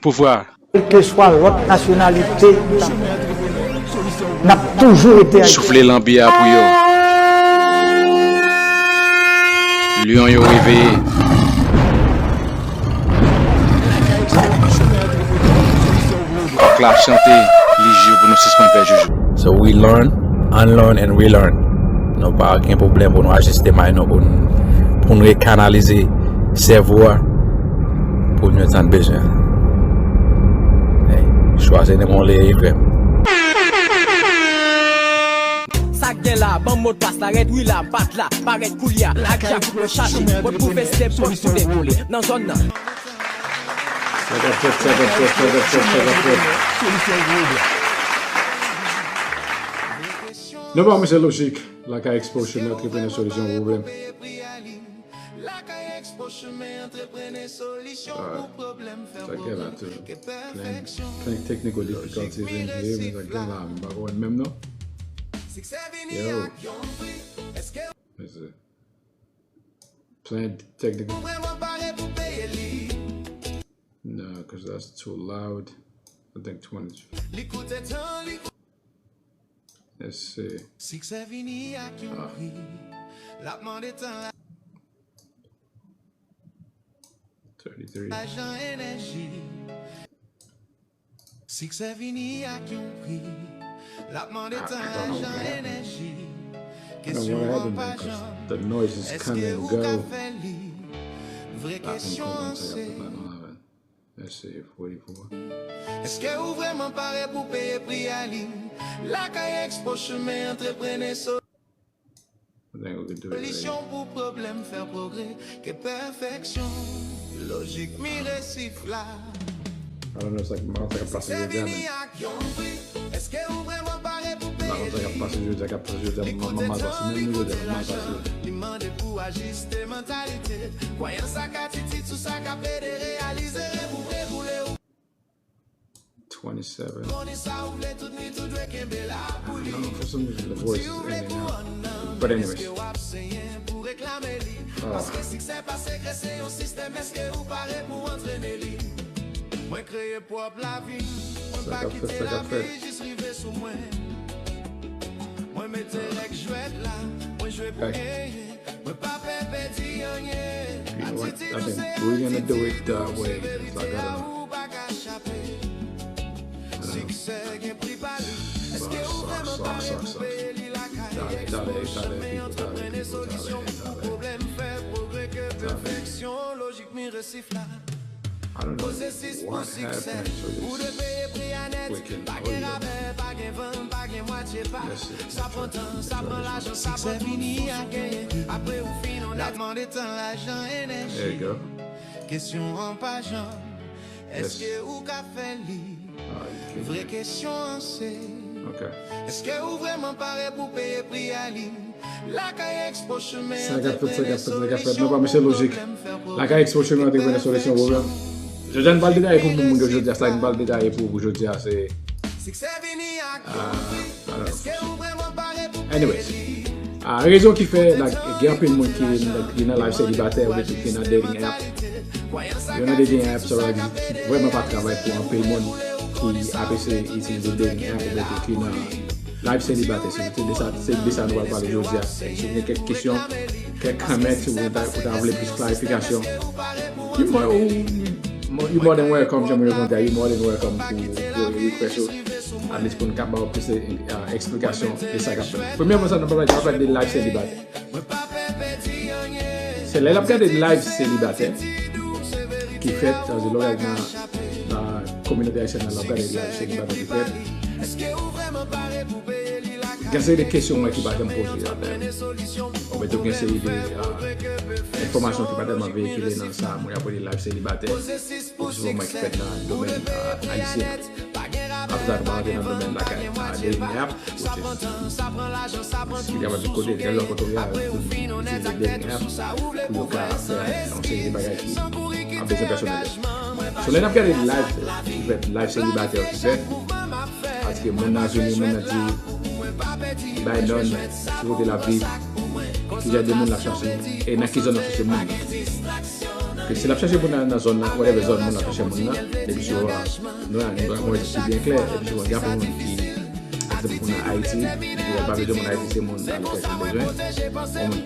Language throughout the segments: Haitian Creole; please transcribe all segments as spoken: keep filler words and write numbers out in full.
Pouvwa. Kèlkeswa lòt nasyonalite, n ap toujou rete Ayisyen. Soufle lanbi a pou yo. Lyon yo reveye. Kòk la ap chante, li jou pou nou sispann fè joujou. So we learn, unlearn and relearn. Nou pa gen pwoblèm pou nou ajiste may nou, pou n, pou n rekanalize sèvo a pou nou tann bezwen. Hey, chwazi nan yon leye frè m. Sa k gen la, ban m modpas la, rèd wi la, m pa t la, parèt koulye a, ak jak pou chache, pot pou feste, pot pou dekoule, nan zòn nan. Sa k ap fèt, sa k ap fèt, sa k ap fèt, sa k ap fèt. Nou pa misye Lojik, Lakay Expo, chemen antreprenè solisyon pou pwoblèm. Lakay Expo, chemen antreprenè solisyon pou pwoblèm, fè pwogrè ke pèfeksyon. Plenty technical difficulties in here, men sa k gen la, m pa konprann menm non. Siksè vini ak yon pri. Èske Let's see. Plenty technical. Ou vrèman pare pou peye li? No, 'cause that's too loud. I think twenty. Li koute tan, li Let's see. Siksè vini ak yon pri. L ap mande tan la. Thirty-three. Lajan, enèji. Siksè vini ak yon pri. L ap mande tan, lajan, enèji. Kesyon an pa janm, èske ou ka fè li? Vrè kesyon an se, èske ou vrèman pare pou peye pri a li? Lakay Expo, chemen antreprenè solisyon pou pwoblèm, fè pwogrè ke pèfeksyon. Lojik mi resif la. I don't know, sa k ap pase jodi a, men. Èske ou vrèman pare pou peye li? Sa k ap pase jodi a, k ap pase jodi a, m mal pase, menm jodi a, m mal pase. Li mande pou ajiste mantalite, kwayans ak atitid sou sa k ap ede reyalize rèv ou vle boule ou. Twenty-seven. Konnen sa ou vle, tout mi tou dwe kenbe la pou li. I don't know, for some reason the voice is in and out. But anyways. Èske w ap senyen pou reklame li? Paske siksè pa sekrè, se yon sistèm, èske ou pare pou antrene li? Mwen kreye pwòp lavi m, mwen pa kite lavi jis rive sou mwen. Mwen mete règ jwèt la, mwen jwe pou genyen. Mwen pa pè pèdi anyen. Atitid ou se atitid ou, se verite a ou pa ka chape. Siksè gen pri pa li. Èske ou vrèman pare pou peye li? Lakay Expo, chemen antreprenè solisyon pou pwoblèm, fè pwogrè ke pèfeksyon. Lojik mi resif la. Pwosesis pou siksè, ou dwe peye pri a nèt. Pa gen rabè, pa gen vann, pa gen mwatye pa. Sa pran tan, sa pran lajan, sa pran tout sous ou genyen. Apre ou fin onèt, l ap mande tan, lajan, enèji. Kesyon an pa janm, èske ou ka fè li? Vrè kesyon an se, èske ou vrèman pare pou peye pri a li? Lakay Expo, chemen antreprenè solisyon pou pwoblèm, fè pwogrè ke pèfeksyon. Lakay Expo, chemen antreprenè solisyon pou pwoblèm. Jodi a n pral detaye pou moun yo jodi a, sa n pral detaye pou jodi a se, ah, I don't know. Èske ou vrèman pare pou peye li? Anyways, ah, rezon ki fè gen anpil moun ki, ki nan live selibatè oubyen ki nan dating app. Yo nan dating app, sa vle di ki vrèman pa travay pou anpil moun ki ap eseye itilize dating app oubyen ki nan live selibatè. Se de sa, se de sa nou pral pale jodi a. Si w gen kèk kesyon, kèk comment, ou ta, ou ta vle plis klarifikasyon, you more, you more than welcome, jan mwen reponn a, you more than welcome pou, pou request ou. At least pou n ka ba w plis, eh, eksplikasyon de sa k ap fèt. Premyèman, sa nou pral pale, nou pral pale de live selibatè. Se lè n ap gade live selibatè ki fèt, sa vle di lè w gade nan, nan kominote ayisyèn nan, l ap gade live selibatè ki fèt. Gen seri de kesyon mwen ki pa janm poze a, oubyen tou gen seri de, ah, enfòmasyon ki pa tèlman veyikile nan sa moun ap rele live selibatè, espesyalman ki fèt nan domèn, ah, ayisyen an. Apre sa, nou pral antre nan domèn lakay, ah, dating app, which is, ki kapab di kote, gen lòt kote w ye a, pou itilize dating app, pou yo ka fè yon seri de bagay ki an bezwen pèsonèl yo. So, lè n ap gade live, ki fèt, live selibatè ki fèt, paske moun nan vini, moun nan di, bay non, ki kote l ap viv, ki jan de moun l ap chache, e nan ki zòn l ap chache moun nan. Si l ap chache moun nan, nan zòn nan, whatever zòn moun nan chache moun nan, depi sou, nou la, nou la, mwen ki byen klè, depi sou, gen anpil moun ki, egzanp, moun nan Ayiti, li pa bezwen moun Ayiti, se moun aletranje l bezwen.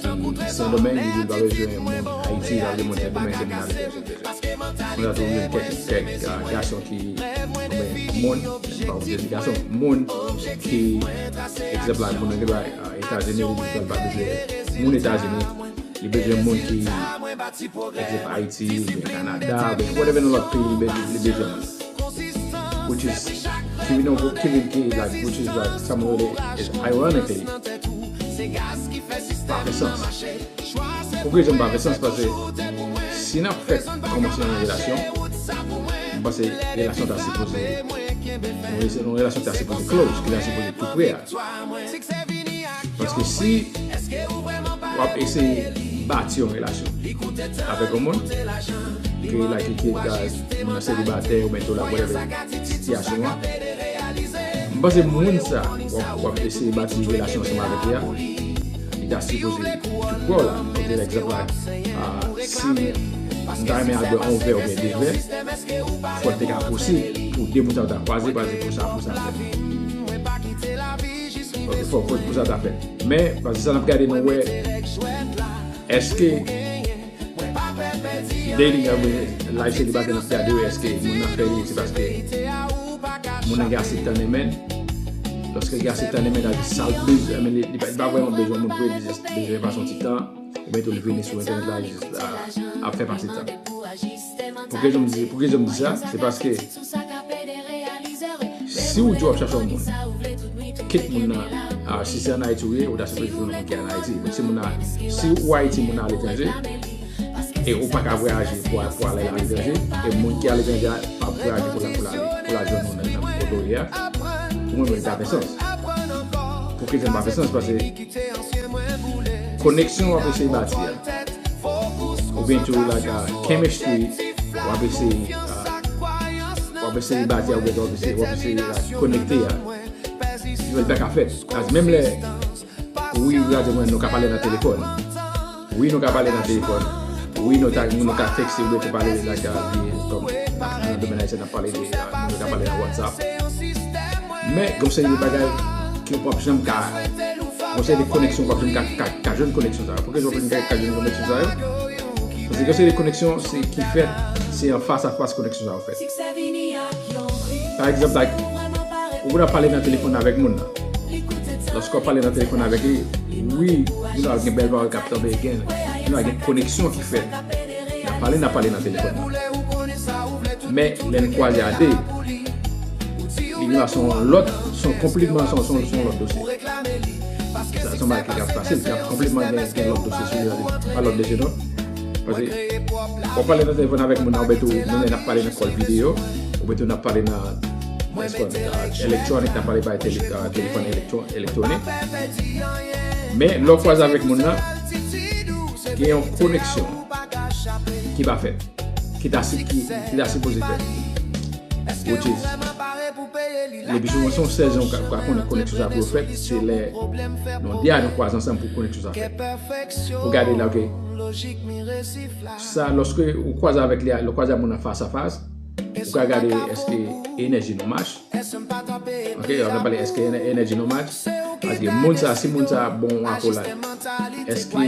Yon moun ki Sendomeng, li di l pa bezwen moun Ayiti, li pa bezwen moun Sendomeng, se moun aletranje l bezwen. Moun sa tou gen kèk, kèk, ah, gason ki, oubyen moun, pa oblije di gason, moun ki, egzanp la, moun nan gen dwa, ah, Etazini, li di l pa bezwen moun Etazini, li bezwen moun ki, egzanp, Ayiti, oubyen Kanada, oubyen whatever nan lòt peyi, li bezwen, li bezwen moun. Which is, ki vin, ki vin, ki, like, which is, like, sa mwen rele, is ironically, pa fè sans. Pou ki rezon pa fè sans? Paske si n ap fèk kòmanse yon relasyon, m panse relasyon ta sipoze, yon relasyon ta sipoze close, ki ta sipoze tou pre a. Paske si w ap eseye bati yon relasyon avèk yon moun, ke, like, ke, uh, moun nan selibatè oubyen tou la, whatever sitiyasyon an, m panse moun sa w ap, w ap eseye bati relasyon ansanm avèk li a, li ta sipoze tou pran w la. Kote, egzanp la, ah, si m ta renmen al bwè yon vè oubyen de vè, fò l te ka posib pou de moun sa yo ta kwaze, pa egzanp, pou sa, pou sa fèt. Ok, fò, fò pou sa ta fèt. Men, paske sa n ap gade, nou wè, èske dating, life selibatè n ap gade, èske moun nan fè li, se paske moun nan gen ase tann, men lòske gen ase tann, men sa l bezwen, men li, li pa, li pa vrèman bezwen moun vre, li jis bezwen pase yon ti tan, oubyen tou li vini sou entènèt la, li jis, ah, ap fè pase tan. Pou ki rezon m di, pou ki rezon m di sa? Se paske si w di w ap chache yon moun, kit moun nan, ah, si se ann Ayiti w ye, ou ta sipoze jwenn yon moun ki ann Ayiti. Men si moun nan, si ou Ayiti, moun nan aletranje, e ou pa ka vwayaje pou, pou ale aletranje, e moun ki aletranje a pa vwayaje pou l, pou l ale, pou l al jwenn ou nan, nan kote w ye a, pou mwen menm, li pa fè sans. Pou ki rezon pa fè sans? Paske koneksyon w ap eseye bati a, oubyen tou, like, uh, chemistry w ap eseye, uh, w ap eseye bati a, oubyen w ap eseye, w ap eseye, like, konekte a, li pa ka fèt. As menm lè, wi, w ka di mwen nou ka pale nan telefòn. Wi, nou ka pale nan telefòn. Wi, nou ta, nou ka tekste oubyen tou pale, like, uh, kòm nan domèn ayisyen n ap pale de, uh, nou ka pale nan WhatsApp. Men gen yon seri de bagay ke w p ap janm ka, gen yon seri de koneksyon w p ap janm ka, ka, ka jwenn koneksyon sa yo. Poukisa w p ap janm ka, ka jwenn koneksyon sa yo? Paske gen yon seri de koneksyon se ki fèt, se an fas a fas koneksyon sa yo fèt. Pa egzanp, like, ou konn ap pale nan telefòn avèk moun nan. Lòske w ap pale nan telefòn avèk li, wi, nou gen bèl pawòl k ap tonbe, gen, nou gen koneksyon ki fèt. N ap pale, n ap pale nan telefòn nan. Men, lè n kwaze a de, li vin se yon lòt, se yon konplètman, se yon, se yon, se yon lòt dosye. Sa, se yon bagay ki ka fasil, ki ka konplètman gen, gen lòt dosye sou li, pa lòt dosye non. Paske, w ap pale nan telefòn avèk moun nan, oubyen tou, nou menm n ap pale nan call videyo, oubyen tou n ap pale nan, nan, nan, uh, electronic, n ap pale bay tele-, uh, telefòn elektro-, elektwonik. Men, lè w kwaze avèk moun nan, gen yon koneksyon ki pa fèt, ki ta si-, ki, ki ta sipoze fèt. Which is, le pi souvan se yon sèzon ou ka, ou ka konnen koneksyon sa pou yo fèt, se lè nou de a nou kwaze ansanm pou koneksyon sa fèt. Ou gade la, ok. Sa, lòske ou kwaze avèk li, lè ou kwaze ak moun nan fas a fas, ou ka gade èske enèji nou match. Ok, ann pale, èske enè-, enèji nou match? Paske moun sa, si moun sa bon yon akolad, èske,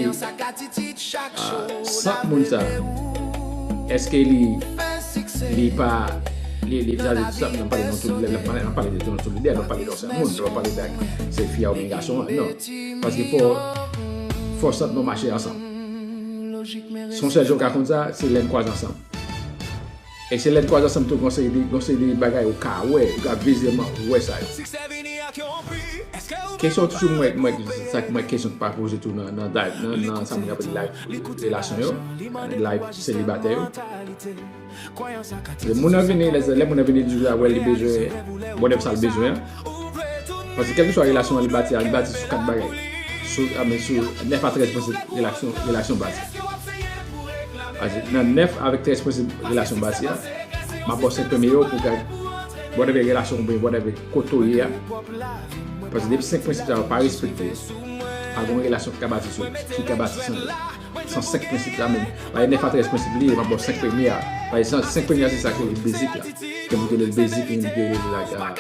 ah, sant moun sa, èske li, li pa, li, li, sa, sa, ann pale nan tout, lè, lè, ann pale de tout, tout lidè, ann pale de yon sèl moun, ann pale de se fi a oubyen gason an, non. Paske fò, fò sant nou mache ansanm. Se yon sèl jan w ka konn sa, se lè n kwaze ansanm. E se lè n kwaze ansanm tou, gon seri de, gon seri de bagay ou ka wè, ou ka vizyèlman wè sa yo. Kesyon toujou mwen, mwen, sa k mwen kesyon k pa poze tou nan, nan, nan, nan sa moun ap rele life relasyon yo, life selibatè yo. Lè moun nan vini, lè, lè moun nan vini, li toujou ap wè li bezwen, bon, nèg sa l bezwen an. Paske kèlkeswa relasyon an li bati a, li bati sou kat bagay. Sou, a, men sou nèf a trèz prensip relasyon, relasyon bati. Paske nan nèf avèk trèz prensip relasyon bati a, m ap ba w senk premye yo pou gad whatever relasyon oubyen whatever kote w ye a. Paske depi senk prensip sa yo pa respekte, pa gen yon relasyon ki ka bati sou, ki ka bati san yo. Se senk prensip la menm. Paske nèf a trèz prensip li ye, m ap ba w senk premye a. Paske senk premye a se sa ki rele basic la. Ke m rele l basic, m rele l like, ah,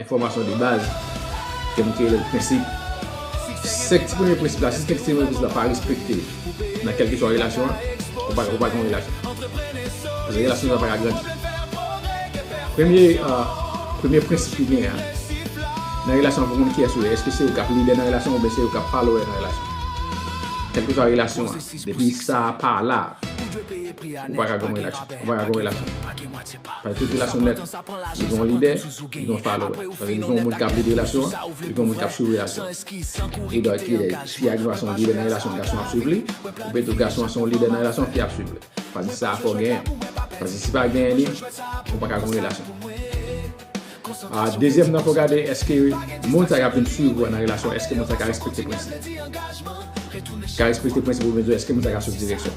enfòmasyon de baz. Ke m rele l prensip. Senk ti premye prensip la, si senk ti premye prensip la pa respekte nan kèlkeswa relasyon an, ou pa, ou pa gen yon relasyon. Paske relasyon sa pa ka grandi. Premye, ah, premye prensip ki genyen an, nan relasyon an, fò w konn kiyès ou ye. Èske se ou k ap lidè nan relasyon an oubyen se ou k ap follower nan relasyon an? Kèlkeswa relasyon an, depi sa a pa la, ou pa ka gen relasyon. Ou pa ka gen relasyon. Paske tout relasyon nèt, li gen yon lidè, li gen yon follower. Paske li gen yon moun k ap lide relasyon an, li gen yon moun k ap swiv relasyon an. E donk, ki lè fi a gen dwa se yon lidè nan relasyon an, gason ap swiv li, oubyen tou gason an se yon lidè nan relasyon an, fi ap swiv li. Paske sa a fò genyen. Paske si pa genyen li, ou pa ka gen yon relasyon. Ah, dezyèm nan, fò gade èske moun sa k ap vin swiv ou a nan relasyon, èske moun sa ka respekte prensip. Ka respekte prensip ou byen di, èske moun sa ka swiv direksyon.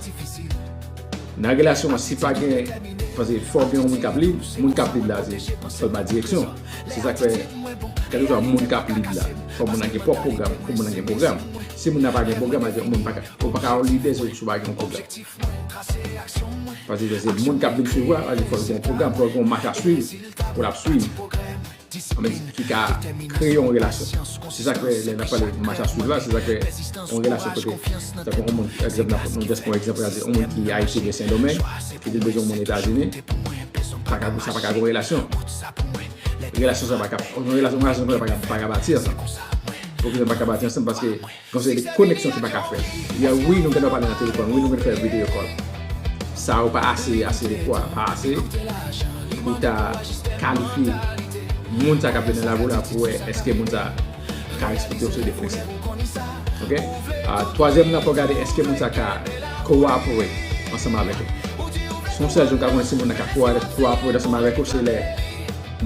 Nan relasyon an, si pa gen, paske fò gen yon moun k ap lid, moun k ap lid la, se sèlman direksyon. Se sa k fè, kèlkeswa moun k ap lid la, fò moun nan gen pwòp pwogram, fò moun nan gen pwogram. Si moun nan pa gen pwogram, sa vle di moun pa ka, ou pa ka yon lidè si, si ou pa gen yon pwogram. Paske se moun k ap vin swiv ou a, paske fò l gen yon pwogram, fò l gen yon mach a swiv pou l ap swiv. Anben, ki ka kreye yon relasyon. Se sa k fè, lè n ap pale mach a swiv la, se sa k fè yon relasyon kote, tankou yon moun, egzanp, n ap, nou just pran egzanp, yon moun ki Ayiti oubyen Sendomeng, ki te bezwen yon moun Etazini, pa ka, sa pa ka gen yon relasyon. Relasyon sa pa ka, yon relasyon, yon relasyon pa ka, pa ka bati ansanm. Poukisa pa ka bati ansanm? Paske Gon seri de koneksyon ki pa ka fèt. Ya, wi, nou gen dwa pale nan telefòn, wi, nou gen dwa fè video call. Sa yo pa ase, ase de fwa, pa ase pou ta kalifye moun sa k ap vin nan lavi w la pou wè èske moun sa ka respekte yon seri de prensip. Oke? Ah, twazyèm nan, fò w gade èske moun sa ka collaborate ansanm avèk ou. Se yon sèl jan w ka konnen si moun nan ka collaborate ansanm avèk ou, se lè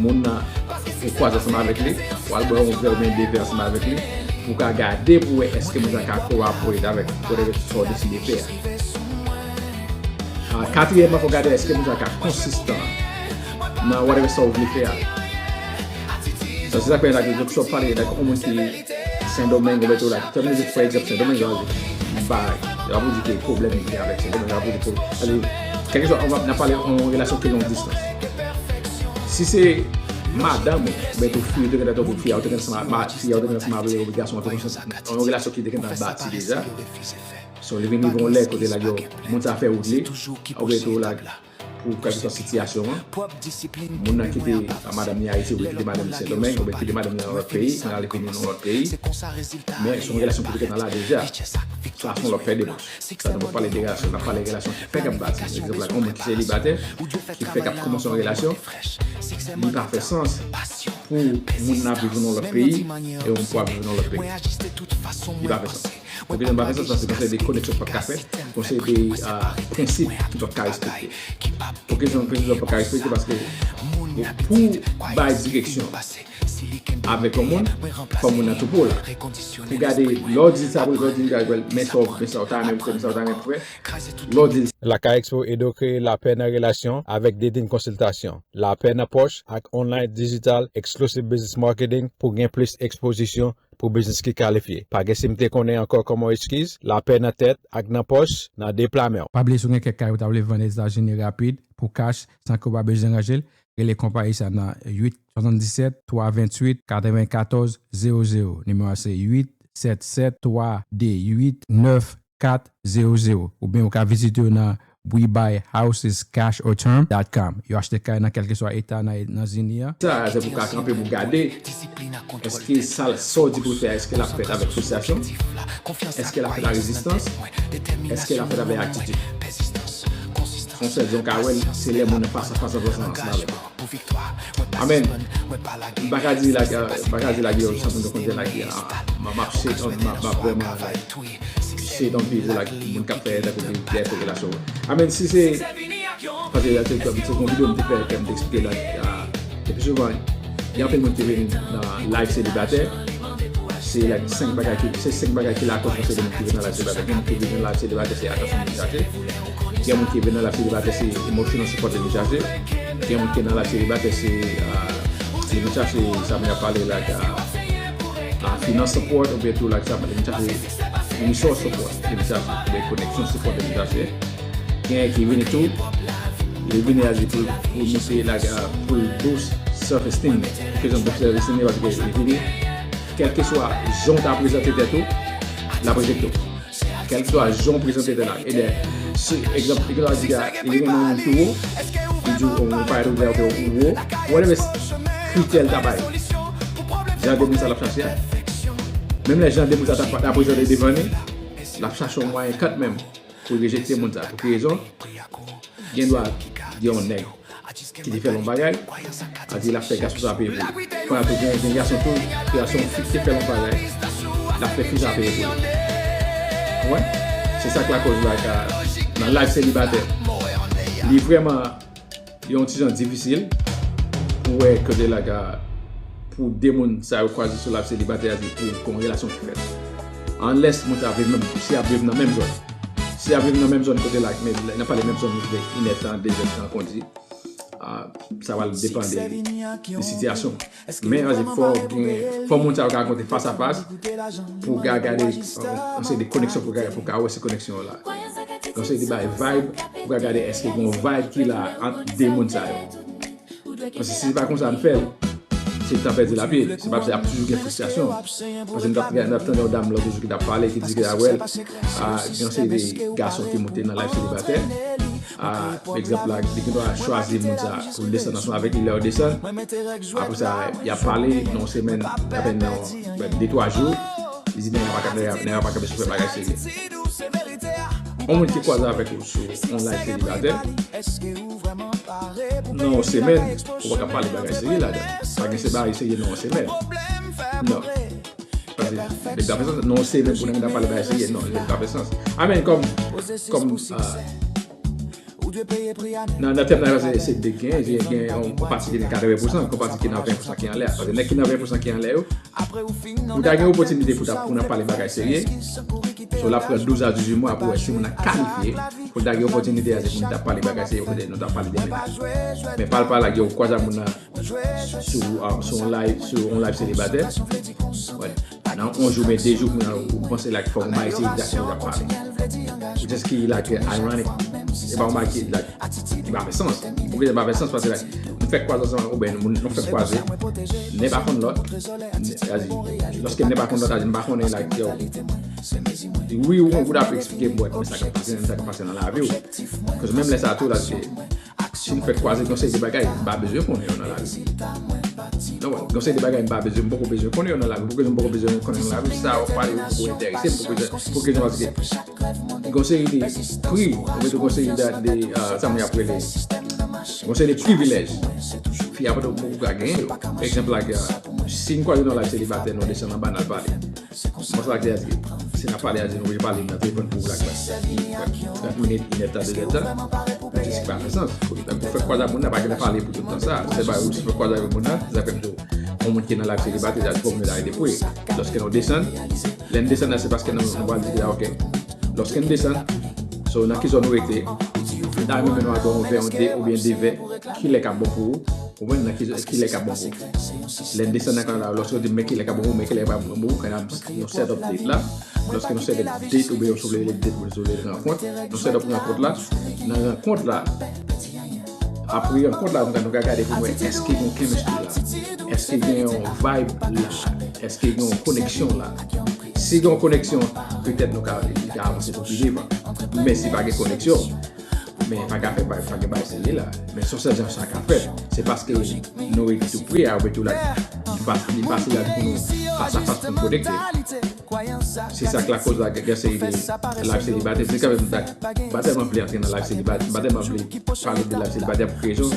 moun nan, ou kwaze ansanm avèk li, ou al bwè yon vè oubyen de vè ansanm avèk li, pou w ka gade pou w wè èske moun sa ka collaborate avèk whatever sa w deside fè a. Ah, katriyèmman, fò w gade èske moun sa ka konsistan nan whatever sa w vle fè a. Sa, se sa k fè, like, si w pale, like, yon moun ki Sendomeng, oubyen tou, like, fè mizik, pa egzanp, Sendomeng, yo, m pa, yo ap di ke pwoblèm li gen avèk Sendomeng, yo ap di ke, kèlkeswa, n ap pale yon relasyon ki long distans. Si se madanm ou, oubyen tou fi, ou te gentan tankou fi a, ou te gentan ansanm a, fi a, ou te gentan ansanm avè l, oubyen gason an te konn yon relasyon ki te gentan bati deja. So, li vin rive yon lè kote, like, yo, moun sa fè wout li, oubyen tou, like, pou kèlkeswa sitiyasyon an. Moun nan kite madanm li Ayiti, oubyen kite madanm li Sendomeng, oubyen kite madanm li nan lòt peyi, nan ale vini nan lòt peyi. Men se yon relasyon ki te gentan la deja. Sa se yon lòt pè de manch. Sa nou pa pale de relasyon, n ap pale relasyon ki fèk ap bati. Egzanp la, yon moun ki selibatè, ki fèk ap kòmanse yon relasyon, li pa fè sans pou moun nan viv nan lòt peyi e yon pou ap viv nan lòt peyi. Li pa fè sans. Pou ki rezon pa fè sans? Paske gon seri de koneksyon ki p ap ka fèt, gon seri de, ah, prensip ki p ap ka respekte. Pou ki rezon, prensip ki p ap ka respekte? Paske pou bay direksyon avèk yon moun, fò moun nan tou pou w la. Pou gade, lè w di sa, pou lè w di, men sa w, men sa w ta renmen pou fè, men sa w ta renmen pou fè, lè w di l. Lakay Expo ede w kreye lapè nan relasyon avèk dating konsiltasyon, lapè nan pòch ak online digital exclusive business marketing pou gen plis ekspozisyon pou biznis ki kalifye. Pa gen si m te konnen ankò kòman w eskiz, lapè nan tèt ak nan pòch, nan de pla men w. Pa bliye si w gen kèk kay ou ta vle vann Etazini rapid pou kach san ke w pa bezwen ranje l, rele konpayi sa nan uit swasanndisèt twa ventuit katrevenkatòz zewo zewo. Nimewo a se uit sèt sèt twa de uit nèf kat zewo zewo. Oubyen ou ka vizite yo nan we buy houses cash or term dot com. Yo achte kay nan kèlkeswa eta nan Etazini an. Sa, se pou w ka kanpe pou w gade èske sa, sa w di pou l fè a, èske l ap fèt avèk fristrasyon? Èske l ap fèt ak rezistans? Èske l ap fèt avèk atitid? Se yon sèl jan w ka wè l, se lè moun nan fas a fas ansanm avèk ou. Amen. M pa ka di la, m pa ka di la, yo, sa moun yo konn di la, ah, m ap, m ap shade on, m ap, m ap vrèman, like, shade on people, like, moun k ap fè, like, oubyen ki ap fè relasyon. Amen, si se, paske la, se, se yon videyo m te fè, ke m te eksplike la, ah, epi souvan, gen anpil moun ki vin nan live selibatè, se, like, senk bagay ki, se senk bagay ki lakòz paske gen moun ki vin nan live selibatè, gen moun ki vin nan live selibatè, se atansyon moun chache. Gen moun ki vin nan live selibatè, se emotional support li chache. Gen moun ki nan live selibatè, se, ah, li vin chache, sa moun ap pale la, ah, ah, finance support, oubyen tou la, sa moun vin chache Resource support, e li chache, oubyen koneksyon sipò e li chache. Genyen ki vini tou, li vini a di pou, pou misye la, pou l boost self esteem li. Pou kesyon boost self esteem li, paske li vini, kèlkeswa jan w ta prezante tèt ou, l ap respekte w. Kèlkeswa jan w prezante tèt la. E byen, si, egzanp, li ka di a, li renmen yon moun ki wo, li di w, yon parèt ou byen ou wo, whatever kritè l ta bay. Jan de moun sa l ap chache a. Menm lè jan de moun sa ta, ta prezante devan li, l ap chache yon mwayen kanmenm pou rejekte moun sa. Pou ki rezon? Gen dwa gen yon nèg ki te fè l yon bagay, a di l ap fè gason sa peye pou li. Kounye a tou gen, gen gason tou, ki gason fi ki te fè l yon bagay, l ap fè fi sa peye pou li. Ou konprann? Se sa k lakòz la ka, nan life selibatè, li vrèman yon ti jan difisil pou wè kote la ka, pou de moun sa yo kwaze sou life selibatè a di pou gon relasyon ki fèt. Unless moun sa viv menm, si y ap viv nan menm zòn. Si y ap viv nan menm zòn kote la, men n ap pale menm zòn, inèdtan, dezèdtan, kondi. Ah, sa va depann de, de sitiyasyon. Men ann di fò gen, fò moun sa yo ka rankontre fas a fas pou ka gade, euh, yon seri de koneksyon pou ka, pou ka wè si koneksyon yo la. Yon seri de bay vibe pou ka gade èske gen yon vibe ki la ant de moun sa yo. Paske si se pa konsa n fè l, se tan pèdi l ap ye. Se pa, se ap toujou gen fristrasyon. Paske n t ap, n t ap tande yon dam lòt jou ki t ap pale, ki di ke a wè l, a, gen yon seri de gason ki moute nan life selibatè. A, pa egzanp la, li gen dwa chwazi moun sa pou l desann ansanm avèk li, lè yo desann. Apre sa, y ap pale, nan yon semèn, apèn nan de twa jou, li di nèg la pa ka, nèg la, nèg la pa kanpe sou fè bagay serye. Yon moun ki kwaze avèk ou sou yon life selibatè, nan yon semèn, ou pa ka pale bagay serye ladan. Pa gen se bagay serye nan yon semèn. Non. Paske, depi ta fè sans, nan yon semèn pou nèg ta pale bagay serye, non, depi ta fè sans. I mean, kòm, kòm, ah, nan, nan tèm nan, se, se de gen, gen, gen yon pati ki nan katreven pousan, yon pati ki nan ven pousan ki anlè a. Paske nèg ki nan ven pousan ki anlè yo, ou ta gen opòtinite pou ta, pou n ap pale bagay serye, so l ap pran douz a dizuit mwa pou wè si moun nan kalifye, pou l ta gen opòtinite a se pou n ta pale bagay serye, petèt nou ta pale de mennaj. Men pa l pa la, yo kwaze moun nan sou, um, sou yon live, sou yon live selibatè. Wè. Nan yon jou, men de jou, kounye a, ou panse la ki fò yon bagay se egzakteman w ap pale. Ou just ki la ki ironic. Se pa yon bagay ki la ki pa fè sans. Poukisa pa fè sans? Paske la, nou fèk kwaze ansanm, oubyen nou, nou fèk kwaze. Nèg pa konn lòt. Nèg, lòske nèg pa konn lòt, nèg pa konnen la ki, yo. Wi, ou, ou ta pe eksplike m, bwè, kòman sa ka pase, sa ka pase nan lavi w. Paske menm lè sa tou, la, se Si m fèk kwaze yon seri de bagay, m pa bezwen konnen yo nan lavi. Non, gen yon seri de bagay m pa bezwen, m poko bezwen konnen yo nan lavi. Poukisa m poko bezwen konnen yo nan lavi? Sa yo pale yo poko enterese m, poukisa, poukisa paske gen yon seri de pri, ou mete gen yon seri de, de, ah, sa moun y ap rele, gen yon seri de privilèj fi a poko ka genyen yo. Egzanp la, si m kwaze nan live selibatè, nou desann anba, n al pale. Mwen sa ki a di, si n ap pale a di nou vle pale nan telefòn pou w la klas trant minit, inèdtan, dezèdtan, se ki pa fè sans. Pou fè kwaze ak moun nan, pa gen pale pou tout tan sa. Se ba ou si fè kwaze ak moun nan, se sa fè m di w, yon moun ki nan live selibatè, sa fòm li la rete pre. Lòske nou desann, lè n desann nan, se paske nou, nou pral di la, ok. Lòske n desann, so nan ki zòn ou rete, m ta renmen nou al bwè yon vè, yon de, oubyen de vè, ki lè k ap bon pou ou? Ou konprann nan ki, ki lè k ap bon pou ou. Lè n desann nan kanal la, lòske yo di m men ki lè k ap bon pou ou, men ki lè k ap bon pou ou, kanal nou set up date la. Lòske nou set up date oubyen yo sou vle rele date, oubyen sou vle rankont, nou set up rankont la. Nan rankont la, apre rankont la, nou ka, nou ka gade pou nou wè èske gen yon chemistry la, èske gen yon vibe la, èske gen yon koneksyon la. Si gen yon koneksyon, petèt nou ka, li ka avanse pou pi devan. Men si pa gen koneksyon, Men pa ka fè bay, pa gen bay serye la. Men se yon sèl jan sa ka fèt. Se paske nou rete tou pre a, ou rete tou la, li pa, li pa serye pou nou fas a fas pou nou konekte. Se sa k lakòz la, gen seri de live selibatè. Se kanmenm, m pa tèlman vle antre nan live selibatè, m pa tèlman vle pale de live selibatè pou ki rezon.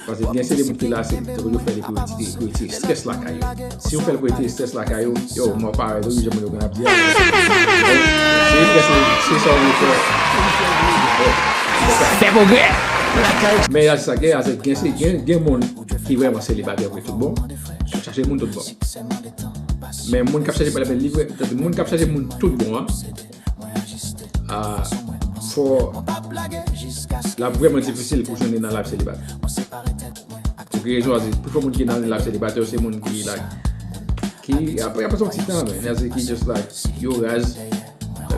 Paske gen seri de moun ki la, se tankou yo fè li pou yo retire, pou yo retire strès lakay yo. Si yo fè l pou yo retire strès lakay yo, yo, mò parèy, wi, jan moun yo konn ap di a. Se, se, se sa w vle fè. Fè pwogrè. Men a se sa gen, a se gen, se gen, gen moun ki vrèman selibatè vre tout bon, k ap chache moun tout bon. Men moun k ap chache, pa li vrè, moun k ap chache moun tout bon an, a, fò, l ap vrèman difisil pou jwenn li nan live selibatè. Pou ki rezon, a di, pifò moun ki nan live selibatè yo, se moun ki, like, ki, apre, apre yon ti tan, men, a di ki just, like, yo raz,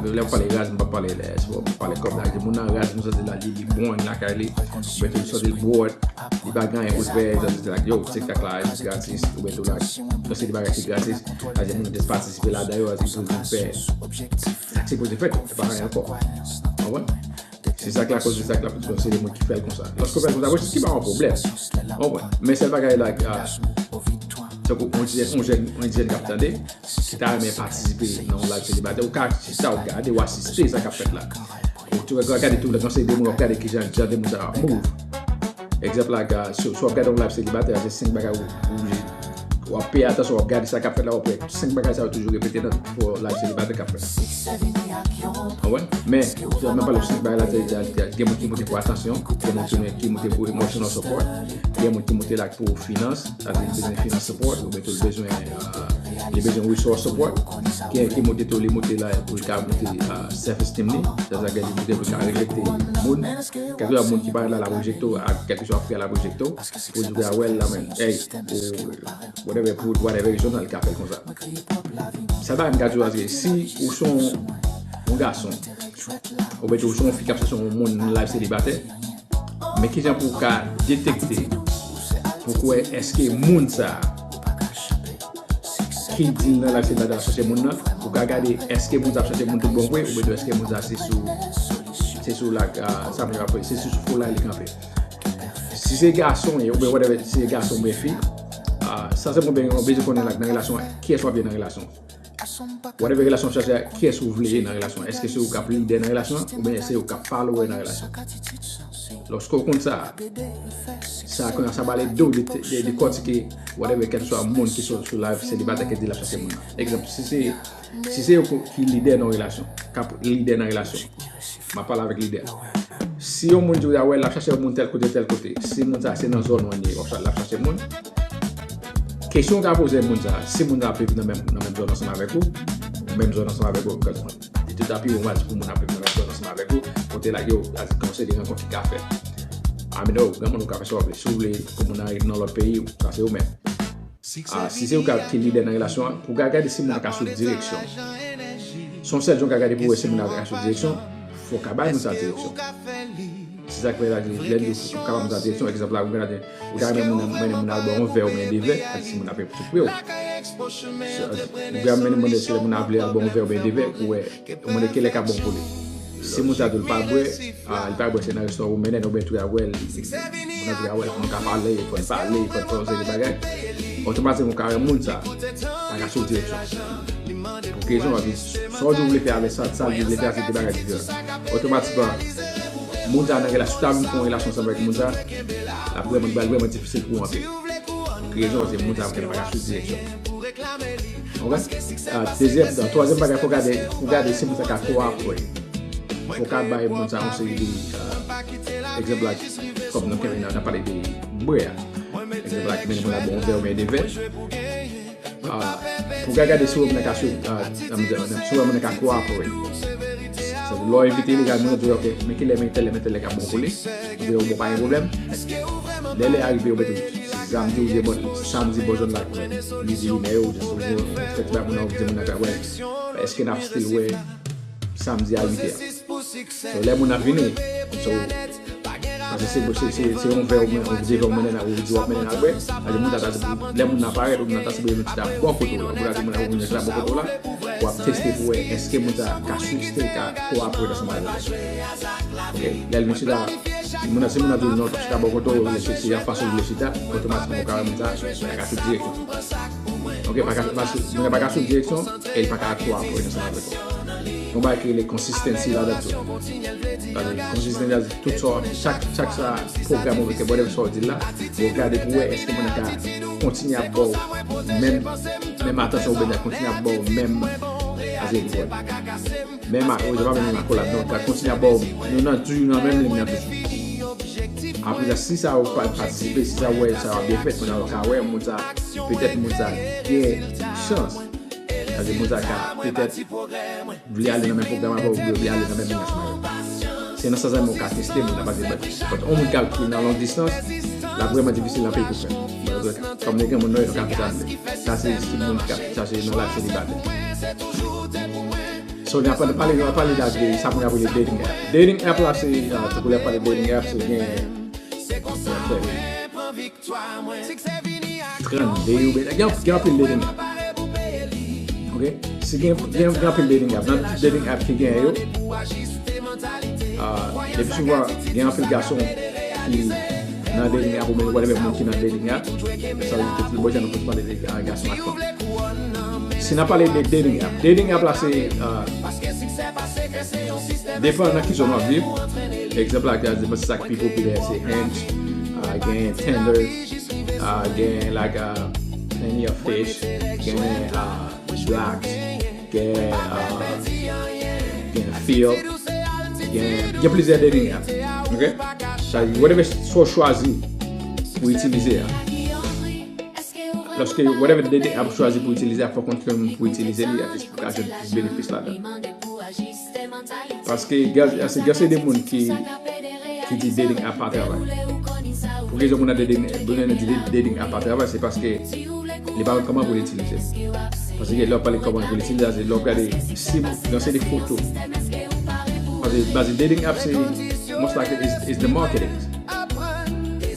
Lè m pale raz, m pa pale lè, si w pale kòb la. Gen moun nan raz, nou santi la, li, li bon lakay li. Oubyen tou, santi l bored. Li pa gen anyen pou l fè, santi la, yo, TikTok la, li gratis, oubyen tou la, yon seri de bagay ki gratis. Sa gen moun ki patisipe ladan yo, sa ki pou vin fè. Sa ki sipoze fèt, se pa anyen ankò. Konprann? Se sa k lakoz, se sa k lakoz, se de moun ki fè l konsa. Lòske w fè l konsa, ki pa yon pwoblèm. Konprann? Men sèl bagay la, ah, tankou yon jèn, yon jèn, yon jèn k ap tande, ki ta renmen patisipe nan yon live selibatè, ou ka chita, w gade, w asiste sa k ap fèt la. Ou tou, w gade tou, nan se de moun, w ap gade kijan, jan de moun sa ap move. Egzanp la, si, si w ap gade yon live selibatè, se senk bagay ou, ou oblije, w ap peye atansyon, w ap gade sa k ap fèt la, w ap wè senk bagay sa yo toujou repete nan pou live selibatè k ap fèt. Konprann? Men, jan m pale senk bagay la, gen moun ki moute pou atansyon, gen moun ki, ki moute pou emotional support, gen moun ki moute la pou finans, sa vle di bezwen finance support, oubyen tou l bezwen, euh, li bezwen resource support, ki, ki moute tou, li moute la pou l ka moute, euh, self esteem li, sa vle di li moute pou l ka rejekte moun, kèlkeswa moun ki parèt la, l ap rejekte w, ak kèlkeswa frè l ap rejekte w, pou l di w, well, la, men, hey, ou, whatever, pou whatever reason, l ka fè l konsa. Sa bagay m ka di w la, se si ou se yon, yon gason, oubyen tou ou se yon fi k ap chèche yon moun nan live selibatè, men kijan pou w ka detekte, pou w kwè èske moun sa a ki di l nan live selibatè ap chèche moun nan, ou ka gade èske moun sa ap chèche moun tout bon vre, oubyen tou èske moun sa se sou, se sou la, ah, sa moun ap rele, se sou fo la li kanpe. Si se gason ye, oubyen whatever, si se gason oubyen fi, ah, sa se mwen bezwen konnen la nan relasyon an, kiyès w ap ye nan relasyon an. Whatever relasyon w chache a, kiyès ou vle ye nan relasyon an? Èske se ou k ap lidè nan relasyon an, oubyen se ou k ap follower nan relasyon an? Lòske w konn sa, sa konnen sa ba l ede w de, de, de dekòtike whatever, kèlkeswa moun ki sou, sou live selibatè ki di l ap chache moun nan. Egzanp, si se, si se yo ki lidè nan yon relasyon, k ap lidè nan relasyon, m ap pale avèk lidè. Si yon moun di w, ah, well, l ap chache yon moun tèl kote, tèl kote, si moun sa se nan zòn ou an ye, w ap cha-, l ap chache moun, kesyon w ka poze moun sa, si moun sa ap viv nan menm, nan menm zòn ansanm avèk ou, menm zòn ansanm avèk ou, kaz mwen. Li te ta pi bon baz pou moun ap viv nan menm zòn ansanm avèk ou, kote la yo, la se konsèy de rankont ki ka fèt. Amino, granmoun ou ka fè sa w vle. Si w vle pou moun nan rive nan lòt peyi, sa se ou menm. Ah, si se ou ka, ki lidè nan relasyon an, pou w ka gade si moun nan ka swiv direksyon. Se yon sèl jan w ka gade pou w wè si moun nan ka swiv direksyon, fò w ka bay moun sa direksyon. Se sa k fè la, lè n di w ka bay moun sa direksyon, egzanp la, ou ka gade, ou ka renmen moun nan, mennen moun al bwè yon vè oubyen de vè, ak si moun nan ap tou pre w. Ou ka mennen moun nan, si moun nan vle al bwè yon vè oubyen de vè, pou wè, ou mande kilè k ap bon pou li. Si moun sa di w l pa bwè, ah, li pa bwè, se nan restoran ou mennen l, oubyen tou y ap wè l, moun nan tou y ap wè l, fò n ka pale, fò n pale, fò n fè yon seri de bagay. Otomatikman, ou ka wè moun sa pa ka swiv direksyon. Pou ki rezon, paske sa w di w vle fè avèk sa, sa l di w vle fè a, se de bagay diferan. Otomatikman, moun sa nan relasyon, si w ta vin fè yon relasyon ansanm avèk moun sa, l ap vrèman, li pral vrèman difisil pou w antre. Pou ki rezon, paske moun sa pa ka swiv direksyon. Oke? Ah, dezyèm, ah, twazyèm bagay, fò gade, fò gade si moun sa ka kowapre. Fò ka bay moun sa yon seri de, ah, egzanp la, kòm nou kenbe nan, nan pale de bwè a. Egzanp la, mennen moun nan bwè yon vè oubyen de vè. Ah, pou ka gade si moun nan ka swiv, ah, si moun nan ka kowapre. Lè w envite li, gade moun nan di, oke, men kilè, men tèl lè, men tèl lè k ap bon pou li. Ou di, bon, pa gen pwoblèm. Lè lè a rive, ou mete, samdi, ou di, bon, samdi, bò zòn la, midi, inè, ou di, ou fè ti bay moun nan, ou di moun nan, wè, èske n ap still wè samdi a uit è? So, lè moun nan vini, so, paske se, se, se, se yon vè ou men, ou de vè ou mennen, ou di w ap mennen al bwè, paske moun sa ta, lè moun nan parèt, ou moun nan ta sipoze vin chita bò kote w la, ou ta di moun nan vin chita bò kote w la, w ap teste pou wè èske moun sa ka swiv, èske l ka kowapre ansanm avè w. Oke, lè l vin chita, si moun nan, si moun nan di w non, l p ap chita bò kote w, se, se yon fason l vle chita, otomatikman ou ka wè moun sa pa ka swiv direksyon. Oke, pa ka, pa swiv, moun nan pa ka swiv direksyon, e l pa ka kowapre ansanm avèk ou. Yon bagay ki rele consistency ladan tou. Paske consistency, tout sa, chak, chak sa, pwogram ou mete, whatever sa w di la, ou gade pou wè èske moun nan ka kontinye ap ba w menm, menm atansyon oubyen l ap kontinye ap ba w menm, menm a, ou se pa menm akolad non, l ap kontinye ap ba w, nou nan toujou nan menm liy nan toujou. Apre sa, si sa ou pa patisipe, si sa ou wè sa ap byen fèt, kounye a ou ka wè moun sa, petèt moun sa gen chans. Paske moun sa ka petèt vle ale nan menm pwogram avè w, vle ale nan menm liy ansanm avè w. Se nan sans sa menm ou ka teste moun nan, paske, but, but, yon moun k ap nan long distance, l ap vrèman difisil anpil pou fè. Kòm nou gen moun nou, nou ka fè sa nou vle. Sa se stil moun k ap chache nan life selibatè. So, n ap pale, n ap pale de sa moun ap rele dating app. Dating app la, se, uh, tankou lè pale dating app, se gen, trannde, oubyen gen, gen anpil dating app. Ok? Si gen, gen, gen anpil dating app. Nan dating app ki gen yo, uh, le pi souvan, gen anpil gason ki nan dating app, oubyen whatever moun ki nan dating app. Sa vle di, bon, jan nou pale de, uh, gason ak fanm. Si n ap pale de dating app, dating app la se, uh, depan nan ki zòn w ap viv. Egzanp la, depan se sa k pi popilè, se Hinge, uh, gen Tinder, uh, gen like, uh, Plenty of Fish, gen, uh, Blacks, gen, uh, gen Feeld, gen, gen plizyè dating app. Ok? Sa, whatever sa w chwazi pou itilize a. Lòske whatever dating app ou chwazi pou itilize a, fòk ou konn ki moun pou itilize li a, jis pou ka jwenn plis benefis ladan. Paske gen, gen, gen de moun ki, ki di dating app pa travay. Pou ki rezon moun nan dating, moun nan di dating app pa travay, se paske li pa konn kòman pou l itilize. Paske lè w pale kòman pou l itilize, se lè w gade si gen se de foto. Paske, paske dating app se, most likely is, is the marketing.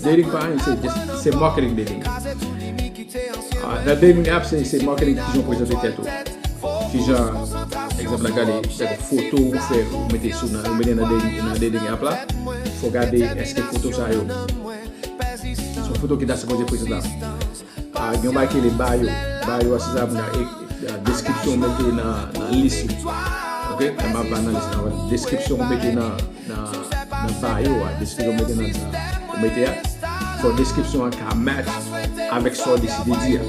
Dating pa anyen, se just, se marketing dating. Ah, nan dating app, se, se marketing ki jan w prezante tèt ou. Ki jan, egzanp la, gade, gade foto ou fè, ou mete sou nan, ou mete nan dating, nan dating app la. Fò gade èske foto sa yo se yon foto ki ta sipoze prezantab. Ah, gen yon bagay ki rele bio. Bio a, se sa moun nan e, ah, deskripsyon ou mete nan, nan lis ou. Ok? Lè m ap ba nan lis nan, deskripsyon ou mete nan, nan, nan bio a, deskripsyon ou mete nan, ou mete a, fò deskripsyon an ka match avèk sa w deside di a.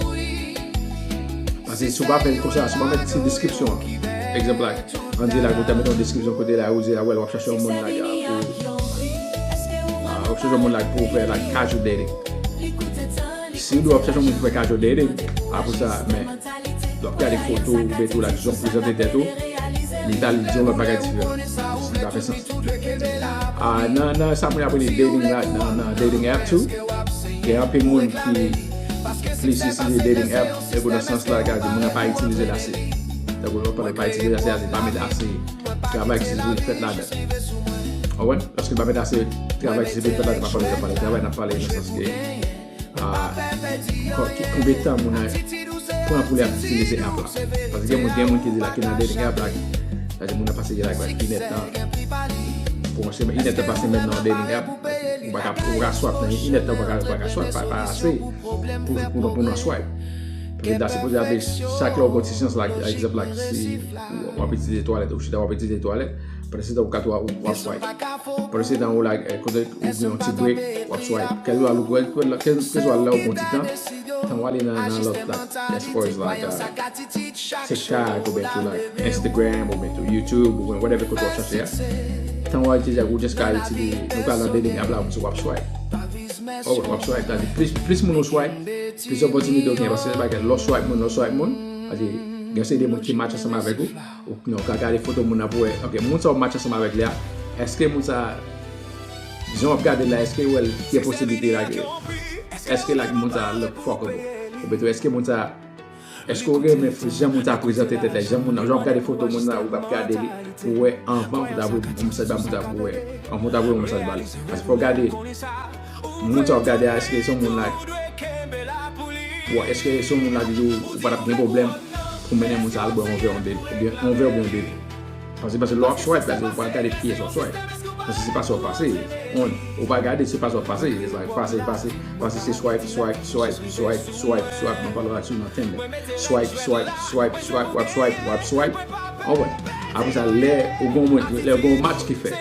Paske si w pa fè l konsa, si w pa mete ti deskripsyon an, egzanp la, ann di la, ou ta mete yon deskripsyon kote la, ou di la, well, w ap chache yon moun la, pou, ah, w ap chache yon moun la pou fè la casual dating. Si w di w ap chache yon moun pou fè casual dating, apre sa, men, lè w ap gade foto ou, mete w la, jan w prezante tèt ou, li ta di yon lòt bagay diferan. Li pa fè sans. Ah, nan, nan sa moun ap rele dating la, nan, nan dating app tou, gen anpil moun ki plis itilize dating app, e pou nan sans la, gade, moun nan pa itilize l ase. Tankou lè w pale pa itilize l ase, a di pa met ase travay ki sipoze fèt ladan. Ou konprann? Paske pa met ase travay ki sipoze fèt ladan, pa pale, pa pale travay, n ap pale nan sans ke, ah, kon-, ki, konbyen tan moun nan pran pou li ap itilize app la. Paske gen moun, gen moun ki di la ki nan dating app la, sa di moun nan pase gen la inèdtan. Pou yon semèn, inèdtan pa semèn nan dating app, ou pa ka, ou pa ka swipe nan inèdtan, ou pa ka, ou pa ka swipe, pa, pa ase pou, pou, pou nan swipe. Paske ta sipoze ap chak lè w gen ti chans la, egzanp la, si w ap itilize twalèt, ou chita w ap itilize twalèt, pandan se tan ou ka tou w ap swipe. Pandan se tan ou la, eh, kote ou gen yon ti break, w ap swipe. Kèlkeswa lè, kèlkeswa lè ou gen ti tan, tan w ale nan, nan lòt la, as far as like, uh, TikTok, oubyen tou like Instagram, oubyen tou YouTube, oubyen whatever kote w ap chache a. Tan w al itilize, ou just ka itilize, ou ka nan dating app la, w ap swipe. Oh, w ap swipe, sa di plis, plis moun ou swipe, plis opòtinite ou gen, paske se bagay, lè w swipe moun, lè w swipe moun, sa di gen se de moun ki match ansanm avèk ou, ou, ou ka gade foto moun nan pou wè, ok, moun sa w match ansanm avèk li a, èske moun sa, jan w ap gade l la, èske ou wè l gen posiblite lage, èske like moun sa look fuckable, oubyen tou èske moun sa, èske ou renmen jan moun sa prezante tèt la, jan moun nan, jan w ap gade foto moun nan, ou ap gade li, pou wè anvan pou ta voye mesaj ba moun sa pou wè, anvan pou ta voye mesaj ba li. Paske fò w gade, moun sa w ap gade a, èske se yon moun la, bon, èske se yon moun la ki di w, ou pa t ap gen pwoblèm pou mennen moun sa al bwè yon vè, yon de, oubyen yon vè oubyen yon de. Paske, paske lè w ap swipe, paske ou pa gade kiyès w ap swipe. Paske se pa sa w ap pase. On, ou pa gade, se pa sa w ap pase. It's like, pase, pase, pase, se swipe, swipe, swipe, swipe, swipe, swipe. Mwen pale w la sou nan Tinder. Swipe, swipe, swipe, swipe, w ap swipe, w ap swipe. Ou konprann? Apre sa, lè ou gen yon, lè ou gen yon match ki fèt.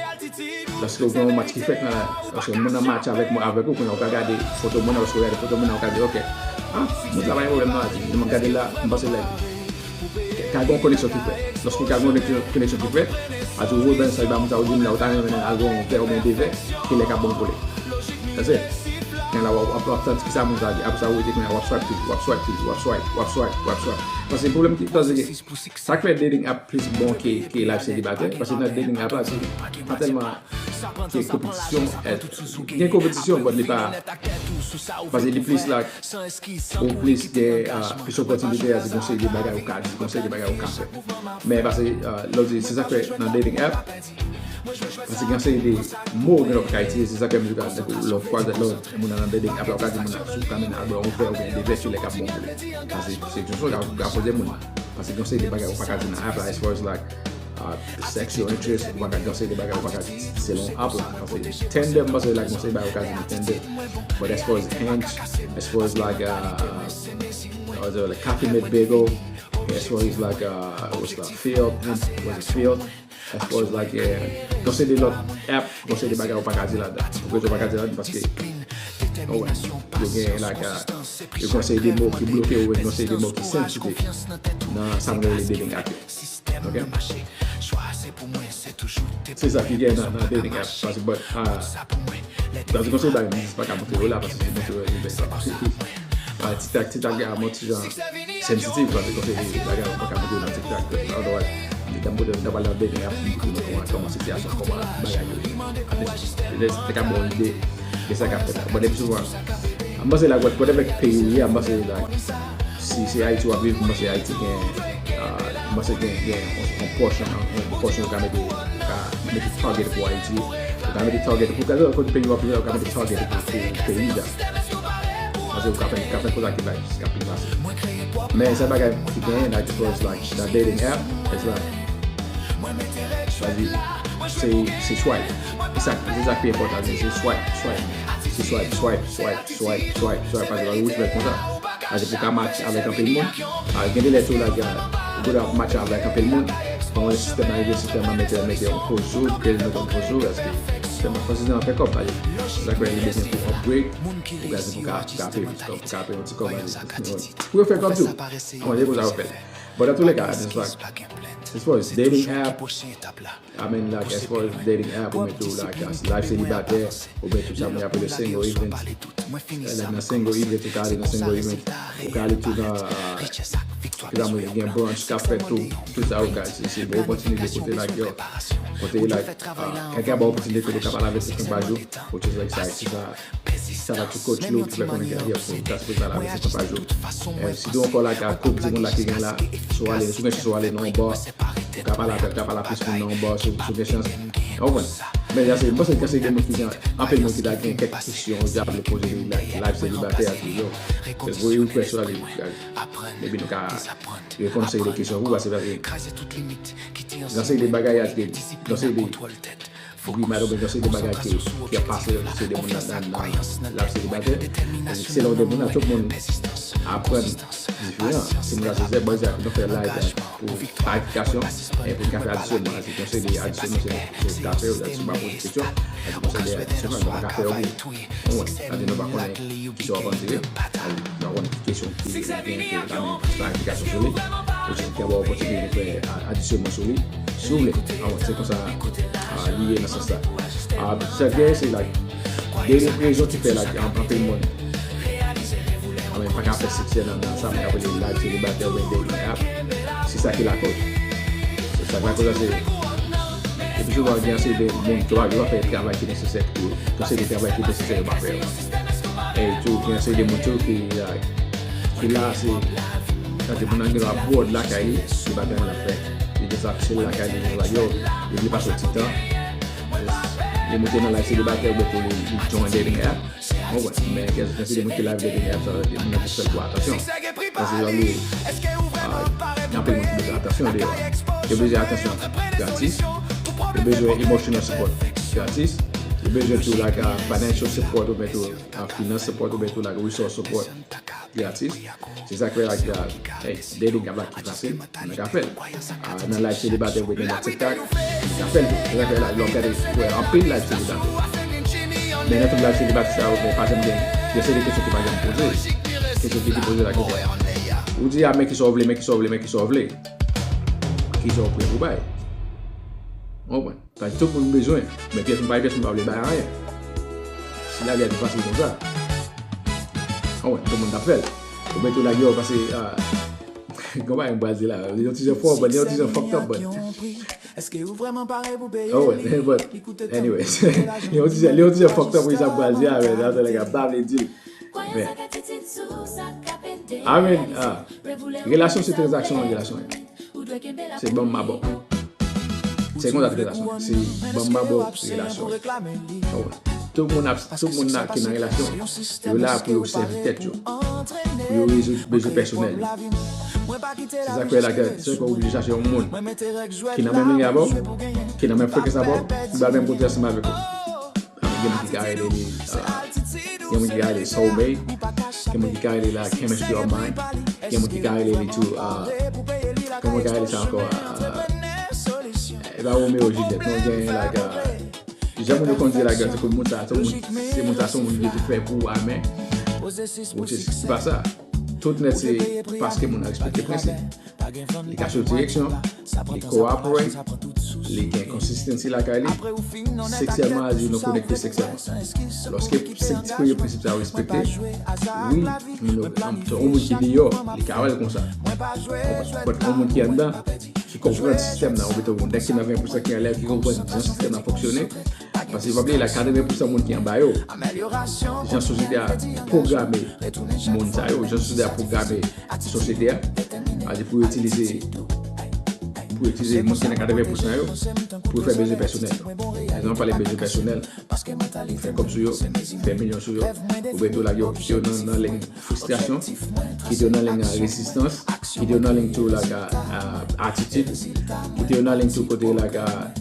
Lòske ou gen yon match ki fèt nan la, lòske moun nan match avèk mwen, avèk ou, kounye a ou ka gade foto moun nan, lòske ou gade foto moun nan, ou ka di, ok, ah, moun sa pa gen pwoblèm non, a di, m ap gade l la, m panse l ka gen yon koneksyon ki fèt. Lòske ou ka gen yon koneksyon, koneksyon ki fèt, a di ou voye mesaj ba moun sa, ou di moun sa, ou ta renmen al bwè yon vè oubyen de vè, ki lè k ap bon pou li. Sa se, kounye a w ap, w ap, w ap tann kisa moun sa di, apre sa ou rete kounye a, w ap swipe toujou, w ap swipe toujou, w ap swipe, w ap swipe, w ap swipe. Paske pwoblèm ki, paske sa k fè dating app plis bon ke, ke life selibatè, paske nan dating app la, se pa tèlman ke konpetisyon, eh, gen konpetisyon, but li pa, paske li plis like, ou plis gen, ah, plis opòtinite, a di gon seri de bagay ou ka di, gon seri de bagay ou ka fè. Men paske, ah, lè w di, se sa k fè nan dating app, paske gen seri de mo gen lè w ka itilize, se sa k fè m di, lè w kwaze lè w moun nan dating app la, ou ka di moun nan, si w ka mennen al bwè yon vè oubyen de vè, se lè k ap bon pou li. Paske se kesyon sa w ka, w ka poze moun nan. Paske gen yon seri de bagay ou pa ka di nan app la, as far as like, uh, sexual interest, ou pa ka gen yon seri de bagay ou pa ka di selon app la. Paske Tinder, m panse like, gen yon seri de bagay ou ka di nan Tinder. But as far as Hinge, as far as like, uh, uh, like Coffee Mate Bagel, as far as like, uh, what's that, Feeld, was it Feeld? As far as like, eh, gon seri de lòt app, gon seri de bagay ou pa ka di ladan. Ou kwè ou pa ka di ladan paske, oh, wè, yo gen like, ah, yo gon seri de mo ki bloke ou, gon seri de mo ki sensitive nan sa m rele dating app yo. Ok? Se sa ki gen nan, nan dating app. Paske, but, ah, paske gon seri bagay m pa ka montre yo la, paske si m montre yo, li bèl. Ah, TikTok, TikTok gen yon ti jan sensitive, paske gon seri bagay ou pa ka montre nan TikTok. Otherwise, lè m montre, lè m pral nan dating app, m montre nou kòman, kòman sitiyasyon, kòman bagay yo ye. Atè, te ka ba w ide de sa k ap fèt la. But epi souvan, m panse la, whatever peyi ou ye, m panse la, si se Ayiti w ap viv, m panse Ayiti gen, ah, m panse gen, gen yon, yon pòsyon, yon pòsyon ou ka mete, ou ka mete target pou Ayiti, ou ka mete target pou, kalkilke kote peyi w ap viv, ou ka mete target pou, pou peyi a. Paske ou ka fè, ka fè koze ak li, like, ka pi fasil. Men se bagay ki genyen, like, as far as, like, nan dating app, it's like, sa di, se, se swipe. Se sa, se sa ki pi enpòtan, se swipe, swipe. Se swipe, swipe, swipe, swipe, swipe, swipe, paske ou swipe konsa. Paske pou ka match avèk anpil moun, ah, gen de lè tou, like, ah, ou ap match avèk anpil moun, bon, sistèm nan rive, sistèm nan mete, mete yon poz sou, kreye mete yon poz sou, paske sistèm nan fè kòb, paske se sa k fè li bezwen pou upgrade. Ou ka di pou ka, pou ka peye, pou ka peye yon ti kòb, pou yo fè kòb tou. Mwen, se konsa yo fè. But dans tous les cas, it's like, as far as dating app, I mean, like, as far as dating app, ou mete tou, like, as life selibatè, ou mete tou sa moun apele single event. Like, nan single event, ou ka ale nan single event, ou ka ale tou nan, uh, ki sa moun gen brunch k ap fèt tou, tout sa ou ka, se, se bon opòtinite kote, like, yo, kote, like, uh, kèk ba opòtinite kote ou ka pale avèk kèk pa jou, which is like, sa, sa, shout out to Coach Lou ki fè konnen ke, yo, pou ta sipoze pale avèk kèk pa jou. Eh, sitou ankò la, ka koup di moun la ki gen la, si w ale, si w gen chans ou ale nan yon bar, ou ka pale avèk, ou ka pale ak plis moun nan yon bar, si, si w gen chans. Ou konprann? Men, ya se, mwen panse ke se gen moun ki gen, anpil moun ki ta gen kèk kesyon, yo ta vle poze li, like, life selibatè a, yo. Voye request la, li, epi nou ka reponn seri de kesyon pou ou, paske, paske, nan seri de bagay a, nan seri de grimad oubyen nan seri de bagay ki, ki ap pase, se de moun nan, nan, nan life selibatè. Se lè w de moun nan, tout moun aprann diferan. Si moun nan se zèb, mwen se nou fè live la pou klarifikasyon, e pou n ka fè adisyonman, se konsèy de adisyonman, se nou ka fè yo, si w pa poze kesyon, se konsèy de adisyonman, nou pa ka fè yo pou ou. Ou wè, sa di nou pa konnen ki sa w ap antre, nou pa konnen ki kesyon ki gen pou klarifikasyon sou li, ou se ki ap ba w opòtinite pou fè adisyonman sou li, si w vle. An wè, se konsa, ah, li ye nan sans sa. Ah, sa gen, se like, de rezon ki fè, like, an, anpil moun, an, pa ka fè siksè nan, nan sa moun ap rele life selibatè oubyen dating app. Se sa ki lakòz. Se sa ki lakòz la, se, epi souvan, gen ase de moun ki pa, yo pa fè travay ki nesesè pou yo. Gen ase de travay ki nesesè, yo pa fè yo. E tou, gen ase de moun tou ki, ah, ki la, se, sa di moun nan gen dwa bored lakay li, li pa gen anyen l ap fè. Li just ap chill lakay li, li like, yo, li vle pase yon ti tan. Li moute nan life selibatè, oubyen tou li, li join dating app. Ou konprann? Men gen, gen se de moun ki life dating app, sa vle di moun nan jis fè l pou atansyon. Paske yo li, ah, gen anpil moun ki bezwen atansyon deyò. Yo bezwen atansyon gratis. Yo bezwen emotional support gratis. Yo bezwen tou, like, ah, financial support oubyen tou, ah, finance support oubyen tou, like, resource support gratis. Se sa k fè, like, ah, hey, dating app la ki fasil, nou ka fè l. Ah, nan life selibatè, ou gen nan TikTok, nou ka fè l tou. Se sa k fè, like, lè w gade, ou wè anpil life selibatè. Men nan tout life selibatè sa yo, men pa janm gen, gen seri de kesyon ki pa janm poze. Kesyon ki, ki poze la, kesyon. Ou di, ah, men kisa w vle, men kisa w vle, men kisa w vle. Kisa w prè pou bay. Ou konprann? Paske tout moun bezwen, men pyès moun pa, pyès moun pa vle bay anyen. Si lavi a te fasil konsa, an wè, tout moun t ap fè l. Ou mete w lage yo, paske, ah, Konpa yon bwazye la. Li yon ti jan fò, but li yon ti jan fucked up, but. Oh, well, but anyways. Li yon ti jan, li yon ti jan fucked up, wi, sa bwazye a, man. That's like a bab li di. Men, I mean, ah, relasyon se tranzaksyon nan relasyon. Se ban m ma ba w. Se konsa relasyon. Se ban m ma ba w relasyon. Oh, tout moun ap, tout moun la ki nan relasyon, yo la pou yo sèvi tèt yo. Pou yo rezoud bezwen pèsonèl yo. Se sa k fè la ke, se sa k fè w oblije chache yon moun ki nan menm nivo avè w, ki nan menm frekans avè w, ki ba menm kote ansanm avèk ou. Gen moun ki ka rele li, ah, gen moun ki ka rele soulmate, gen moun ki ka rele la chemistry of mind, gen moun ki ka rele li tou, ah, kòman ka rele sa ankò, ah, e pa Romeo Juliet, non, gen la, ah, jan moun yo konn di la, se ke moun sa, se moun, se moun sa, se moun ki te fè pou ou, amen. Which is, se pa sa. Tout nèt se paske moun nan respekte prensip. Li ka swiv direksyon, li cooperate, li gen consistency lakay li. Seksyèlman, as you know, konekte seksyèlman. Lòske se ti premye prensip sa yo respekte, wi, moun yo, yon moun ki deyò, li ka wè l konsa. But yon moun ki anndan, ki konprann sistèm nan, ou mete yon nèg ki nan ven pousan ki anlè, ki konprann jan sistèm nan fonksyone, paske pa bliye la, katreven pousan moun ki anba yo, jan sosyete a pwograme moun sa yo, jan sosyete a pwograme sosyete a, a di pou yo itilize, pou yo itilize moun ki nan katreven pousan yo, pou yo fè bezwen pèsonèl. Lè nou pale bezwen pèsonèl, fè kòb sou yo, fè milyon sou yo, oubyen tou lage yo, kite yo nan, nan liy fristrasyon, kite yo nan liy rezistans, kite yo nan liy tou lage, ah, atitid, kite yo nan liy tou kote lage, ah,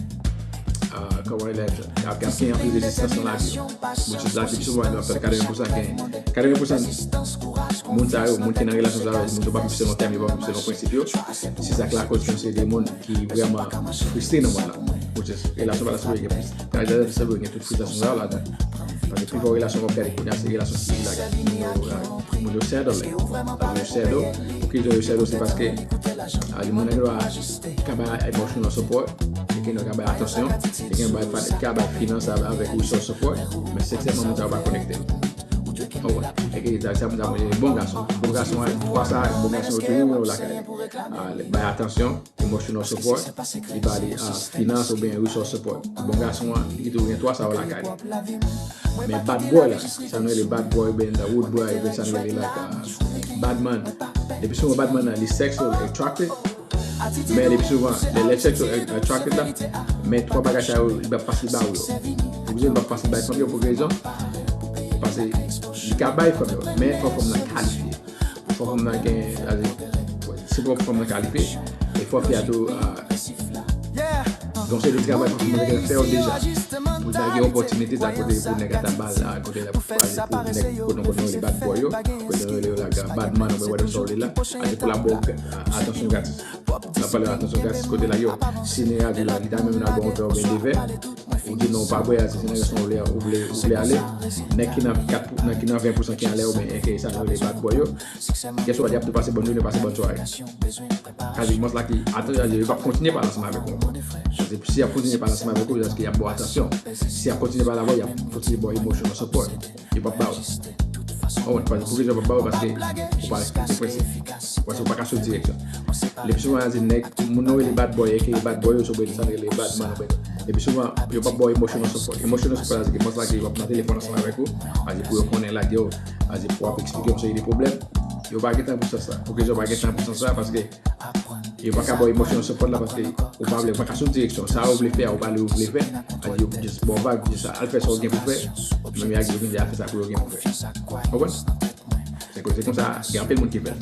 kòman rele l, ap gen anpil rezistans nan lavi yo. Moun sou lavi, souvan, yo ap fè katreven pousan gen, katreven pousan moun sa yo, moun ki nan relasyon sa yo, moun yo pa viv selon tèm, yo pa viv selon prensip yo. Se sa k lakòz yon seri de moun ki vrèman fristre nan mond lan. Which is, relasyon pa ta sipoze gen plis. Relasyon pa ta sipoze gen tout fristrasyon sa yo ladan. Paske pi fò relasyon w ap gade kounye a, se relasyon ki la, moun yo, moun yo settle. Moun yo settle. Poukisa yo settle? Se paske, ah, moun nan gen dwa ka bay emotional support, e gen dwa ka bay atansyon, e gen dwa ka bay finans avèk resource support, men seksyèlman moun sa yo pa konekte. Ou konprann? E ke sa, sa, sa, bon gason. Bon gason, twa sa, bon gason yo toujou yo lakay. Ah, bay atansyon, emotional support, li ba li, ah, finans oubyen resource support. Bon gason an, li toujou gen twa sa yo lakay. Men bad boy la, sa nou rele bad boy, oubyen the rude boy, oubyen sa nou rele like, ah, bad man. Depi sou yon bad man nan, li sexual attracted, men li pi souvan, lè, lè sexual attracted la, men twa bagay sa yo, li p ap fasil ba ou yo. Ou bezwen li p ap fasil bay fanm yo pou ki rezon? Paske li ka bay fanm yo, men fò fanm nan kalifye. Fò fanm nan gen, se fò fanm nan kalifye, e fò fi a tou, ah, gen yon seri de travay fò fanm nan gen fè yo deja. Pou l ta gen opòtinite sa kote pou nèg la ta ba l la, kote la pou, pou nèg, kote nou, kote nou rele bad boy yo, kote nou rele yo la, bad man, oubyen whatever sa w rele la, a se pou l ap ba w, ah, atansyon gratis. N ap pale atansyon gratis kote la yo. Si nèg la di la, li ta menm nan bon vè oubyen de vè, ou di non, ou pa bwè a, si se nan restoran ou vle, ou vle, ou vle ale. Nèg ki nan kat, nèg ki nan ven pousan ki anlè yo, men enke sa nou rele bad boy yo. Guess what, y ap tou pase bòn jounen, pase bòn sware. Sa di mons la ki, atansyon, yo p ap kontinye pale ansanm avèk ou ankò. Paske si y ap kontinye pale ansanm avèk ou, se paske y ap ba w atansyon. Si y ap kontinye pale avè w, y ap kontinye ba w emotional support. Yo p ap ba w. Ou konprann? Paske, poukisa yo p ap ba w? Paske ou pa respekte prensip. Paske ou pa ka swiv direksyon. Le pi souvan, yo di nèg, moun yo rele bad boy, enke bad boy yo, sou sa yo rele bad man, le pi souvan, yo p ap ba w emotional support. Emotional support, sa di ke mons la ke yo ap nan telefòn ansanm avèk ou, sa di pou yo konnen lage w, sa di pou w ap eksplike yon seri de pwoblèm. Yo pa gen tan pou sa, sa. Poukisa yo pa gen tan pou sa, sa? Paske yo pa ka ba w emotional support la paske ou pa vle, ou pa ka swiv direksyon. Sa ou vle fè a, ou pa vle, ou vle fè. Yo just ba w vag, just al fè sa w gen pou fè. Menm yo ak yo vin di al fè sa pou yo gen pou fè. Ou konprann? Se kon-, se konsa, gen anpil moun ki fè l.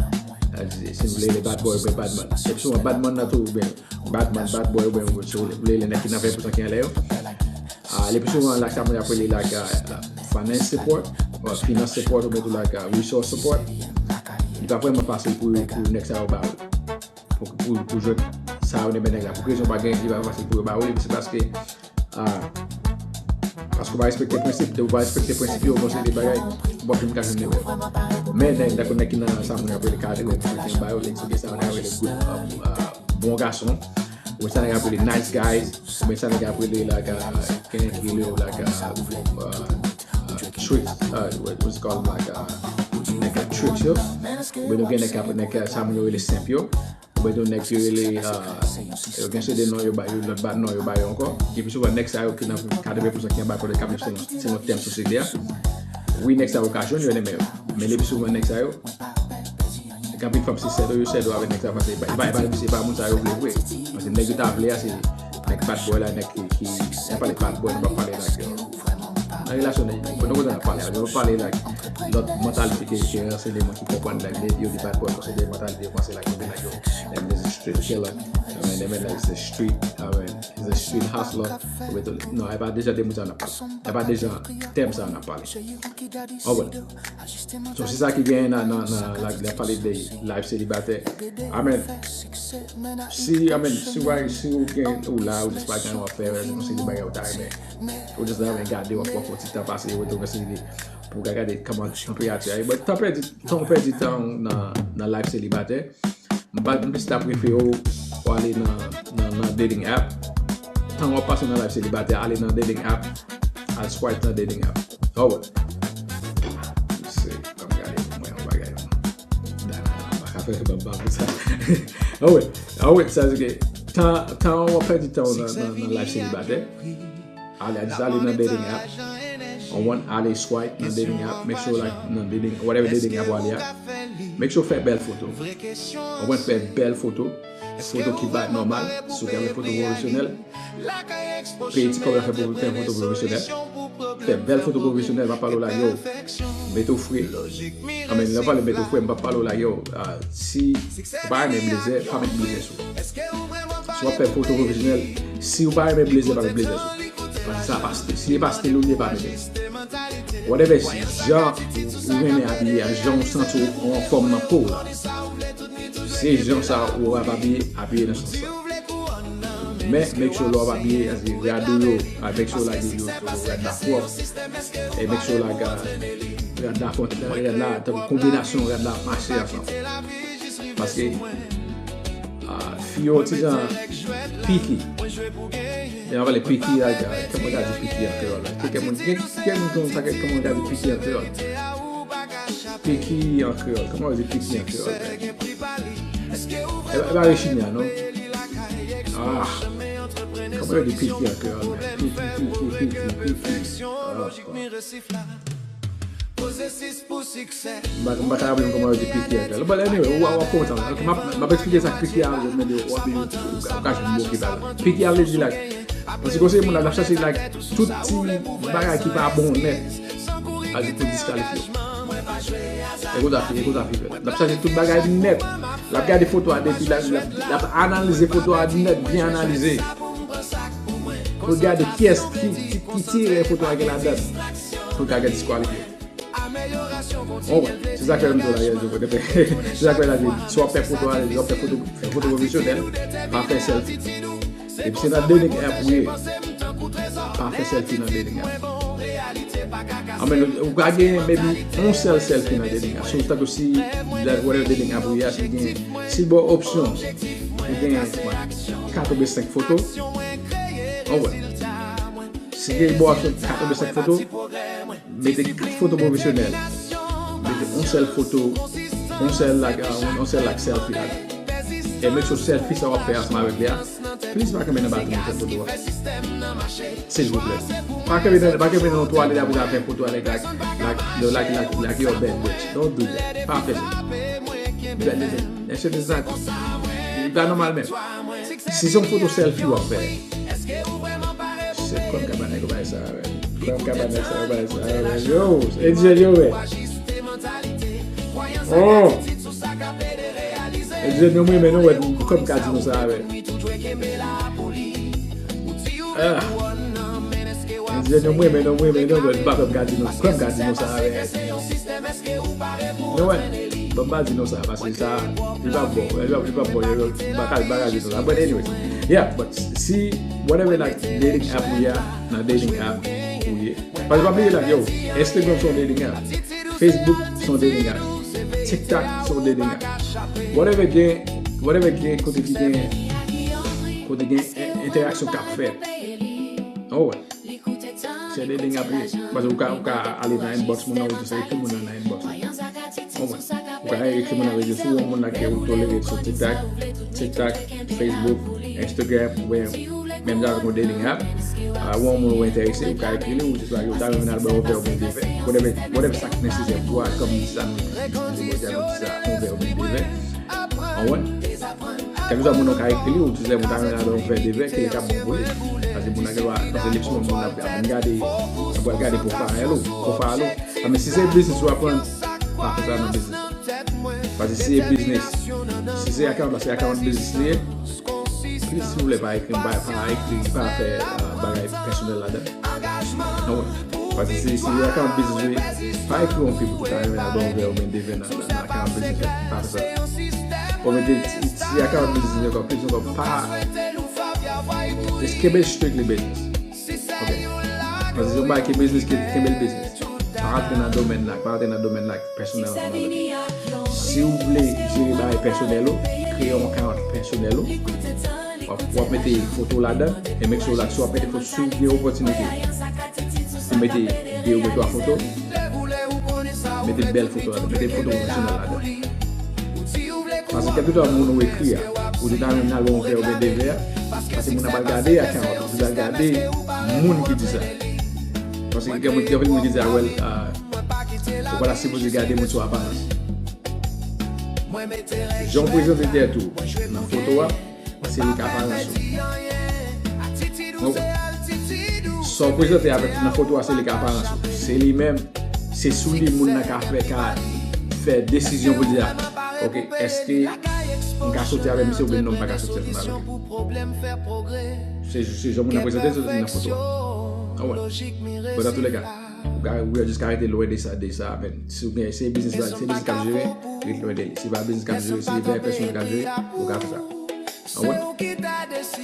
Se nou rele bad boy oubyen bad man. Se souvan bad man nan tou, oubyen bad man, bad boy, oubyen si w vle rele nèg ki nan ven pousan ki anlè yo. Ah, le pi souvan, like sa moun ap rele like, ah, finance support, or finance support, oubyen tou like, ah, resource support. Li pa vrèman fasil pou, pou nèg sa yo ba ou. Pou, pou, pou jwenn sa yo nan men nèg la. Pou ki rezon pa gen, li pa fasil pou yo ba ou li, se paske, ah, paske ou pa respekte prensip. Depi ou pa respekte prensip yo, bon, se de bagay, ou p ap janm ka jwenn li. Men nèg, dakò, nèg ki nan sa moun ap rele katreven pousan ki anba yo, nèg sa yo, nèg ap rele good, ah, ah, bon gason. Oubyen sa nèg ap rele nice guys, oubyen sa nèg ap rele like, uh, gen ki rele yo like, uh, uh, uh, tricks, uh, what, what's it called, like, uh, nèg ka tricks yo. Oubyen nou gen nèg k ap, nèg k ap, sa moun yo rele simp yo. Oubyen tou nèg yo rele, ah, yo gen seri de non yo ba yo, lòt ba non yo ba yo ankò. Epi souvan nèg sa yo ki nan katreven pousan ki anba kòd yo k ap viv selon, selon tèm sosyete a. Wi, nèg sa yo ka jwenn yo nan men yo. Men lepi souvan nèg sa yo, gen anpil fanm se sèdo yo sèdo avèk nèg sa yo, paske e pa, e pa, e pa, se pa moun sa yo vle vre. Paske nèg yo ta vle a, se nèg bad boy la, nèg ki, ki, n ap pale bad boy, nou pa pale like, yo. Nan relasyon, nou, nou kontan n ap pale, nou pa pale like lòt mantalite ke, ke se de moun ki konprann like, yo di bad boy, se de mantalite yo panse like, yo di like, yo, them is a street killer, I mean, them is a street, I mean, is a street hustler. Non, e pa deja de moun sa n ap pale. E pa deja tèm sa n ap pale. Anpwen. So, se sa ki genyen nan, nan, nan, nan, lè pale de life selibatè. Amen. Si, amen, si w, si w gen, ou la, ou jis pa gen w ap fè, se konsi de bagay ou ta renmen. Ou jis ta renmen gade, w ap pran ti tan pase, ou tou konsi de, pou w ka gade kòman tanperati a ye. But tanpèdi, tan w pèdi tan w nan, nan life selibatè. M pa, m plis ta prefere w, w ale nan, nan, nan dating app. Tan w ap pase nan life selibatè, ale nan dating app. Al swipe nan dating app. Oh, well. Se, kòm gade pou mwen yon bagay. Nan, nan, nan, m pa ka fè bab pou sa. Oh, well. Oh, well, sa se ke tan, tan w ap pèdi tan w nan, nan, nan life selibatè. Ale, just ale nan dating app. Ou konprann, ale swipe nan dating app. Make sure, like, nan dating, whatever dating app ou ale a. Make sure fè bèl foto. Ou konprann, fè bèl foto. Foto ki pa nòmal. Si w gen foto pwofesyonèl, peye ti kòb la fè pou fè foto pwofesyonèl. Fè bèl foto pwofesyonèl, m ap pale w la, yo. Mete w fre. Anben, lè m pale mete w fre, m p ap pale w la, yo. Ah, si ou pa renmen blezè, pa met blezè sou. Si w ap fè foto pwofesyonèl, si w pa renmen blezè, pa met blezè sou. Paske sa pa stil. Si e pa stil ou li ye, pa mete. Whatever jan ou renmen abiye a, jan ou santi w anfòm nan po w la. Se jan sa ou ap abiye, abiye nan sans sa. Men, make sure lè w ap abiye, rad ou yo, ah, make sure like yo, yo, rad la pwòp. E make sure like, ah, rad la fon, rad la, tankou konbinasyon rad la mache ansanm. Paske, ah, fi yo ti jan piki. E anvan le piki, like, ah, kòman ka di piki an kreyòl? Ki, ki moun, ki, ki moun konn sa, kòman ka di piki an kreyòl? Piki an kreyòl. Kòman yo di piki an kreyòl, man? E pa, e pa rechini a, non? Ah! Kòman yo di piki an kreyòl, man? Piki, piki, piki, piki. Ah, m pa, m pa ka raple m kòman yo di piki an kreyòl. But anyway, w a, w a kontan. Ok, m ap, m ap eksplike sa k piki a, mwen de w ap, w ka, w ka jwenn mo ki pa la. Piki a vle di, like, paske konseye moun la, l ap chache, like, tout ti bagay ki pa bon nèt. Al di pou diskalifye w. E konsa fi, e konsa fi fè. L ap chache tout bagay nèt. L ap gade foto a depi, l ap, l ap, l ap analize foto a nèt, byen analize. Pou l gade kiyès ki, ki, ki ti erè foto a gen ladan l. Pou l ka gen diskalifye. Bon, se sa k fè m di w la, se sa k fè la di, si w ap fè foto a, si w ap fè foto, fè foto pwofesyonèl, pa fè selfie. Epi se nan dating app ou ye. Pa fè selfie nan dating app. Anben, ou ka gen maybe yon sèl selfie nan dating app. So, tankou si, like, whatever dating app ou ye a, si gen, si ba w opsyon, ou gen, what, kat oubyen senk foto. Anben, si gen ba w opsyon kat oubyen senk foto, mete kat foto pwofesyonèl. Mete yon sèl foto, yon sèl like, ah, yon sèl like selfie la. E make sure selfie sa w ap fè ansanm avèk li a, please pa kenbe nan batri pou fè foto a. Silvouplè. Pa kenbe nan, pa kenbe nan yon twalèt apre sa fè foto avèk like, like, yo like, like, like, yo bad bitch. Don't do that. Pa fè sa. Bad bitch. Mesye de zak. Li pa nòmal menm. Si se yon foto selfie w ap fè. Se kòm kabanèg ou bay sa, man. Kòm kabanèg sa, ou bay sa, man. Yo, Angel, yo, wè. Oh! Angel, yo, mwen, men nou, wè, kòm ka di nou sa, man. Ah! Angel, yo, mwen, men nou, mwen, men nou, wè, pa kòm ka di nou, kòm ka di nou sa, man. Nou wè, bon, m pa di nou sa, paske sa, li pa bon, li pa, li pa bon, li pa, li pa ka, li pa ka di nou sa. But anyways, yeah, but si, whatever, like, dating app ou ye a, nan dating app ou ye. Paske pa bliye, like, yo, Instagram se yon dating app, Facebook se yon dating app, TikTok se yon dating app. Whatever gen, whatever gen, kote ki gen, kote gen en-, entèraksyon k ap fèt. Oh, wè. Se dating app li ye. Paske ou ka, ou ka ale nan inbox moun nan, ou di se ki moun nan nan inbox li. Ou konprann? Ka ekri moun nan, vle di si w wè yon moun nan ke ou tolere sou TikTok, TikTok, Facebook, Instagram, oubyen menm jan avèk yon dating app, ah, ou wè yon moun ou enterese, ou ka ekri li, ou di sa, yo ta renmen al ba yon vè oubyen de vè. Whatever, whatever sa k nesesè pou a, kòm sa nou di, nou di sa, yon vè oubyen de vè. Ou konprann? Kèlkeswa moun ou ka ekri li, ou di se moun ta renmen al ba yon vè de vè, ki li ka bon pou li. Paske moun nan gen dwa panse li sou moun nan ap gade, ap gade profile ou, profile ou. Ah, men si se biznis ou ap pran, pa fè sa nan biznis ou. Paske si se biznis, si se account la, se account biznis li ye. Plis silvouplè pa ekri, pa, pa ekri, pa fè, ah, bagay pèsonèl ladan. Non, paske si, si account biznis ou ye, pa ekri yon fi pou ta renmen al ba yon vè oubyen de vè nan, nan, nan account biznis ou. Pa fè sa. Ou mete ti, ti account biznis ou ankò, plis ankò, pa. Just keep it strictly business. Ok. Paske se yon bagay ki biznis, ki kenbe l biznis. Pa rantre nan domèn la, pa rantre nan domèn la pèsonèl ansanm avèk li. Si w vle jere bagay pèsonèl ou, kreye yon account pèsonèl ou. W ap, w ap mete foto ladan, e make sure like si w ap mete foto, si w gen opòtinite pou mete de oubyen twa foto, mete bèl foto ladan, mete foto pwofesyonèl ladan. Paske kèlkeswa moun ou ekri a, ou di ta renmen al ba yon vè oubyen de vè, paske moun ap al gade account, ou di al gade moun ki di sa. Paske gen moun, gen anpil moun ki di a, well, ah, ou pa ta sipoze gade moun sou aparans. Jan w prezante tèt ou nan foto a, se li k aparans ou. Sa w prezante avèk nan foto a, se li k aparans ou. Se li menm, se sou li moun nan ka fè, ka fè desizyon pou di a, ok, èske m ka soti avèk misye oubyen non, m pa ka soti ansanm avèk li. Se, se jan moun nan prezante tèt li nan foto a. Ou konprann? Bon, dans tous les cas, ou ka, ou just ka rete lwen de sa, de sa, men si w gen, se biznis la, se biznis k ap jere, ret lwen de li. Si pa biznis k ap jere, si se bagay pèsonèl k ap jere, ou ka fè sa. Anprann?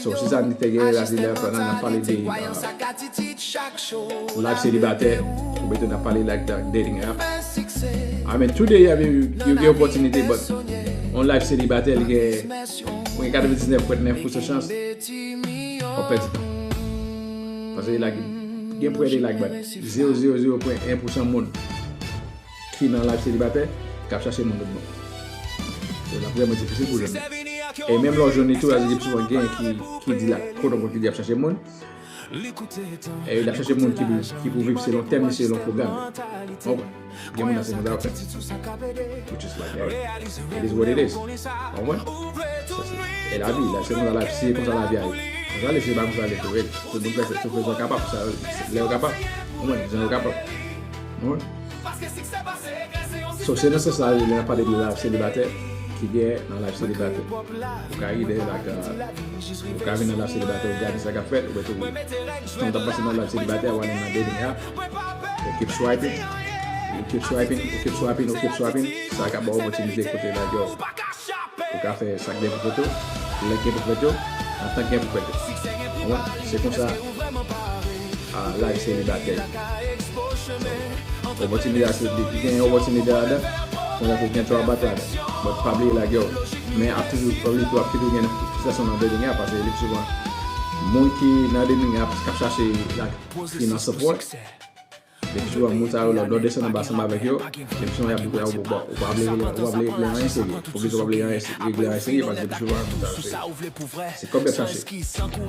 So, se sa nou te gen la, se lè n ap pale de, uh, life selibatè, oubyen tou n ap pale like de dating app. I mean, today, I mean, yo gen opòtinite, but yon life selibatè, li gen, ou gen katrevendiznèf pwen nèf pousan chans w ap pèdi tan. Paske like, gen pwen de like, but zewo zewo zewo pwen en pousan moun ki nan life selibatè k ap chache moun tout bon. So, l ap vrèman difisil pou jwenn moun. E menm lè w jwenn li tou, la, gen souvan gen ki, ki di la, kote ki di ap chache moun. E l ap chache moun ki pou, ki pou viv selon tèm li, selon pwogram li. Ou konprann? Gen moun nan se konsa yo fè. Which is like, hey, it is what it is. Ou konprann? Sa se, e lavi, la, se konsa lavi, se konsa lavi a ye. Konsa li, se pa konsa li tou, wi. Tout moun fè, tout moun kapab, sa, lè yo kapab. Ou konprann? Jan yo kapab. Ou konprann? So, se nan sans sa, lè n ap pale de life selibatè, ki gen nan life selibatè. Ou ka ede, like, uh, ou ka vin nan life selibatè, ou gade sa k ap fèt, ou wè tou. Tan w t ap pase nan life selibatè, w ale nan dating app, ou keep swiping, ou keep swiping, ou keep swiping, ou keep swiping, sa ka ba w opòtinite kote, like, yo, ou ka fè sa k gen pou fèt yo, lè k gen pou fèt yo, nan tan k gen pou fèt yo. Ou konprann? Se konsa, ah, life selibatè. Opòtinite a se li ki gen opòtinite ladan. Konsa tou gen drawback ladan. But pa bliye like yo. Men ap toujou, pa bliye tou ap toujou gen fristrasyon nan dating app, paske li souvan moun ki nan dating app k ap chache like fi nan support. Depi souvan moun sa yo lè w desann anba ansanm avèk yo, depi souvan y ap di w, ou pa vle, ou pa vle regle anyen serye. Ou vle, ou pa vle anyen se- regle anyen serye, paske depi souvan moun sa yo se, se kòb y ap chache. Y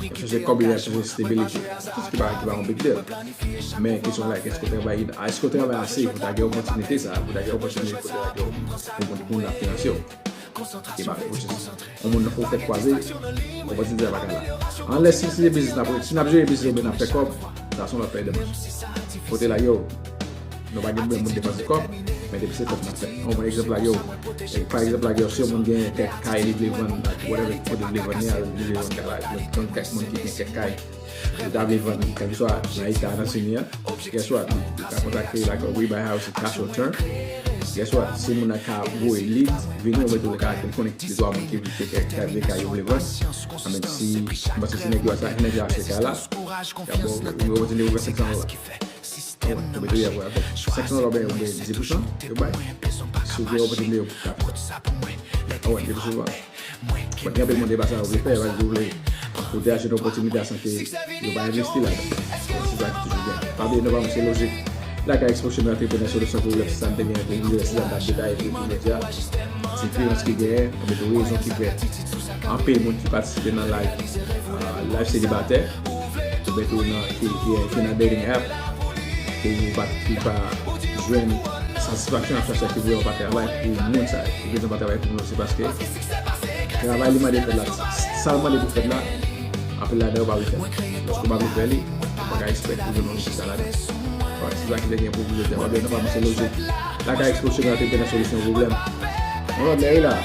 ap chache kòb, y ap chache stability. Se ki pa, ki pa yon big deal. Men kesyon la, èske w travay, èske w travay ase pou ta gen opòtinite sa, pou ta gen opòtinite pou ta gen pou moun, moun ap finanse w. E pa, which is, yon moun nan fè w tèt kwaze, opòtinite a pa ka la. Unless si se biznis n ap, si n ap jere biznis oubyen n ap fè kòb, sa se yon lòt pèy de manch. Kote la yo, nou pa gen pwoblèm moun depanse kòb, men depi se kòb n ap fè. Yon bon egzanp la yo, e pa egzanp la yo, si yon moun gen kèk kay li vle vann, like, whatever, kote li vle vann li a, li vle vann kay la, yon kèk moun ki gen kèk kay, li ta vle vann, kèlkeswa nan eta a, nan sini an, guess what? Li ka kontakte, like, a We Buy House, cash or term. Guess what? Si moun nan ka voye lead, vini, ou mete l ka, li konnen ki twa moun ki vle kay, kay yo vle vann. I mean, si, m panse si nèg yo sa, nèg yo achte kay la, y ap ba w, yo kontinye ouvè senk san dola. Ou mete y ap wè avèk senk san dola oubyen, oubyen dis pousan, yo bay. Si w gen opòtinite, yo ka fè sa. Ou wè, depi souvan. But gen anpil moun, se pa sa yo vle fè, yo vle pwoteje opòtinite a san ke yo pa envesti ladan. Se sa ki toujou gen. Pa bliye, nòmalman, se lojik. Lakay Expo Chimè Entreprenè Solisyon Pwoblèm, se sa m te gen pou w, se sa m t ap detaye pou jodi a. Diferans ki genyen, ou mete rezon ki fè anpil moun ki patisipe nan live, ah, live selibatè, ou mete nan, ki, ki, ki nan dating app, ki pa, ki pa jwenn satisfaksyon nan fè sa ki vre, ou pa travay pou moun sa yo. Ki vle di ou pa travay pou moun, se paske travay li mande fèt la, sa l mande pou fèt la, anpil ladan yo pa vle fè l. Paske ou pa vle fè li, ou pa ka espere pou jwenn yon rezilta ladan. Bon, se sa ki te gen pou jodi a. Mwen, nan pa panse lojik. Lakay Expo Chimè Entreprenè Solisyon Pwoblèm. Yon lòt lè, wi la.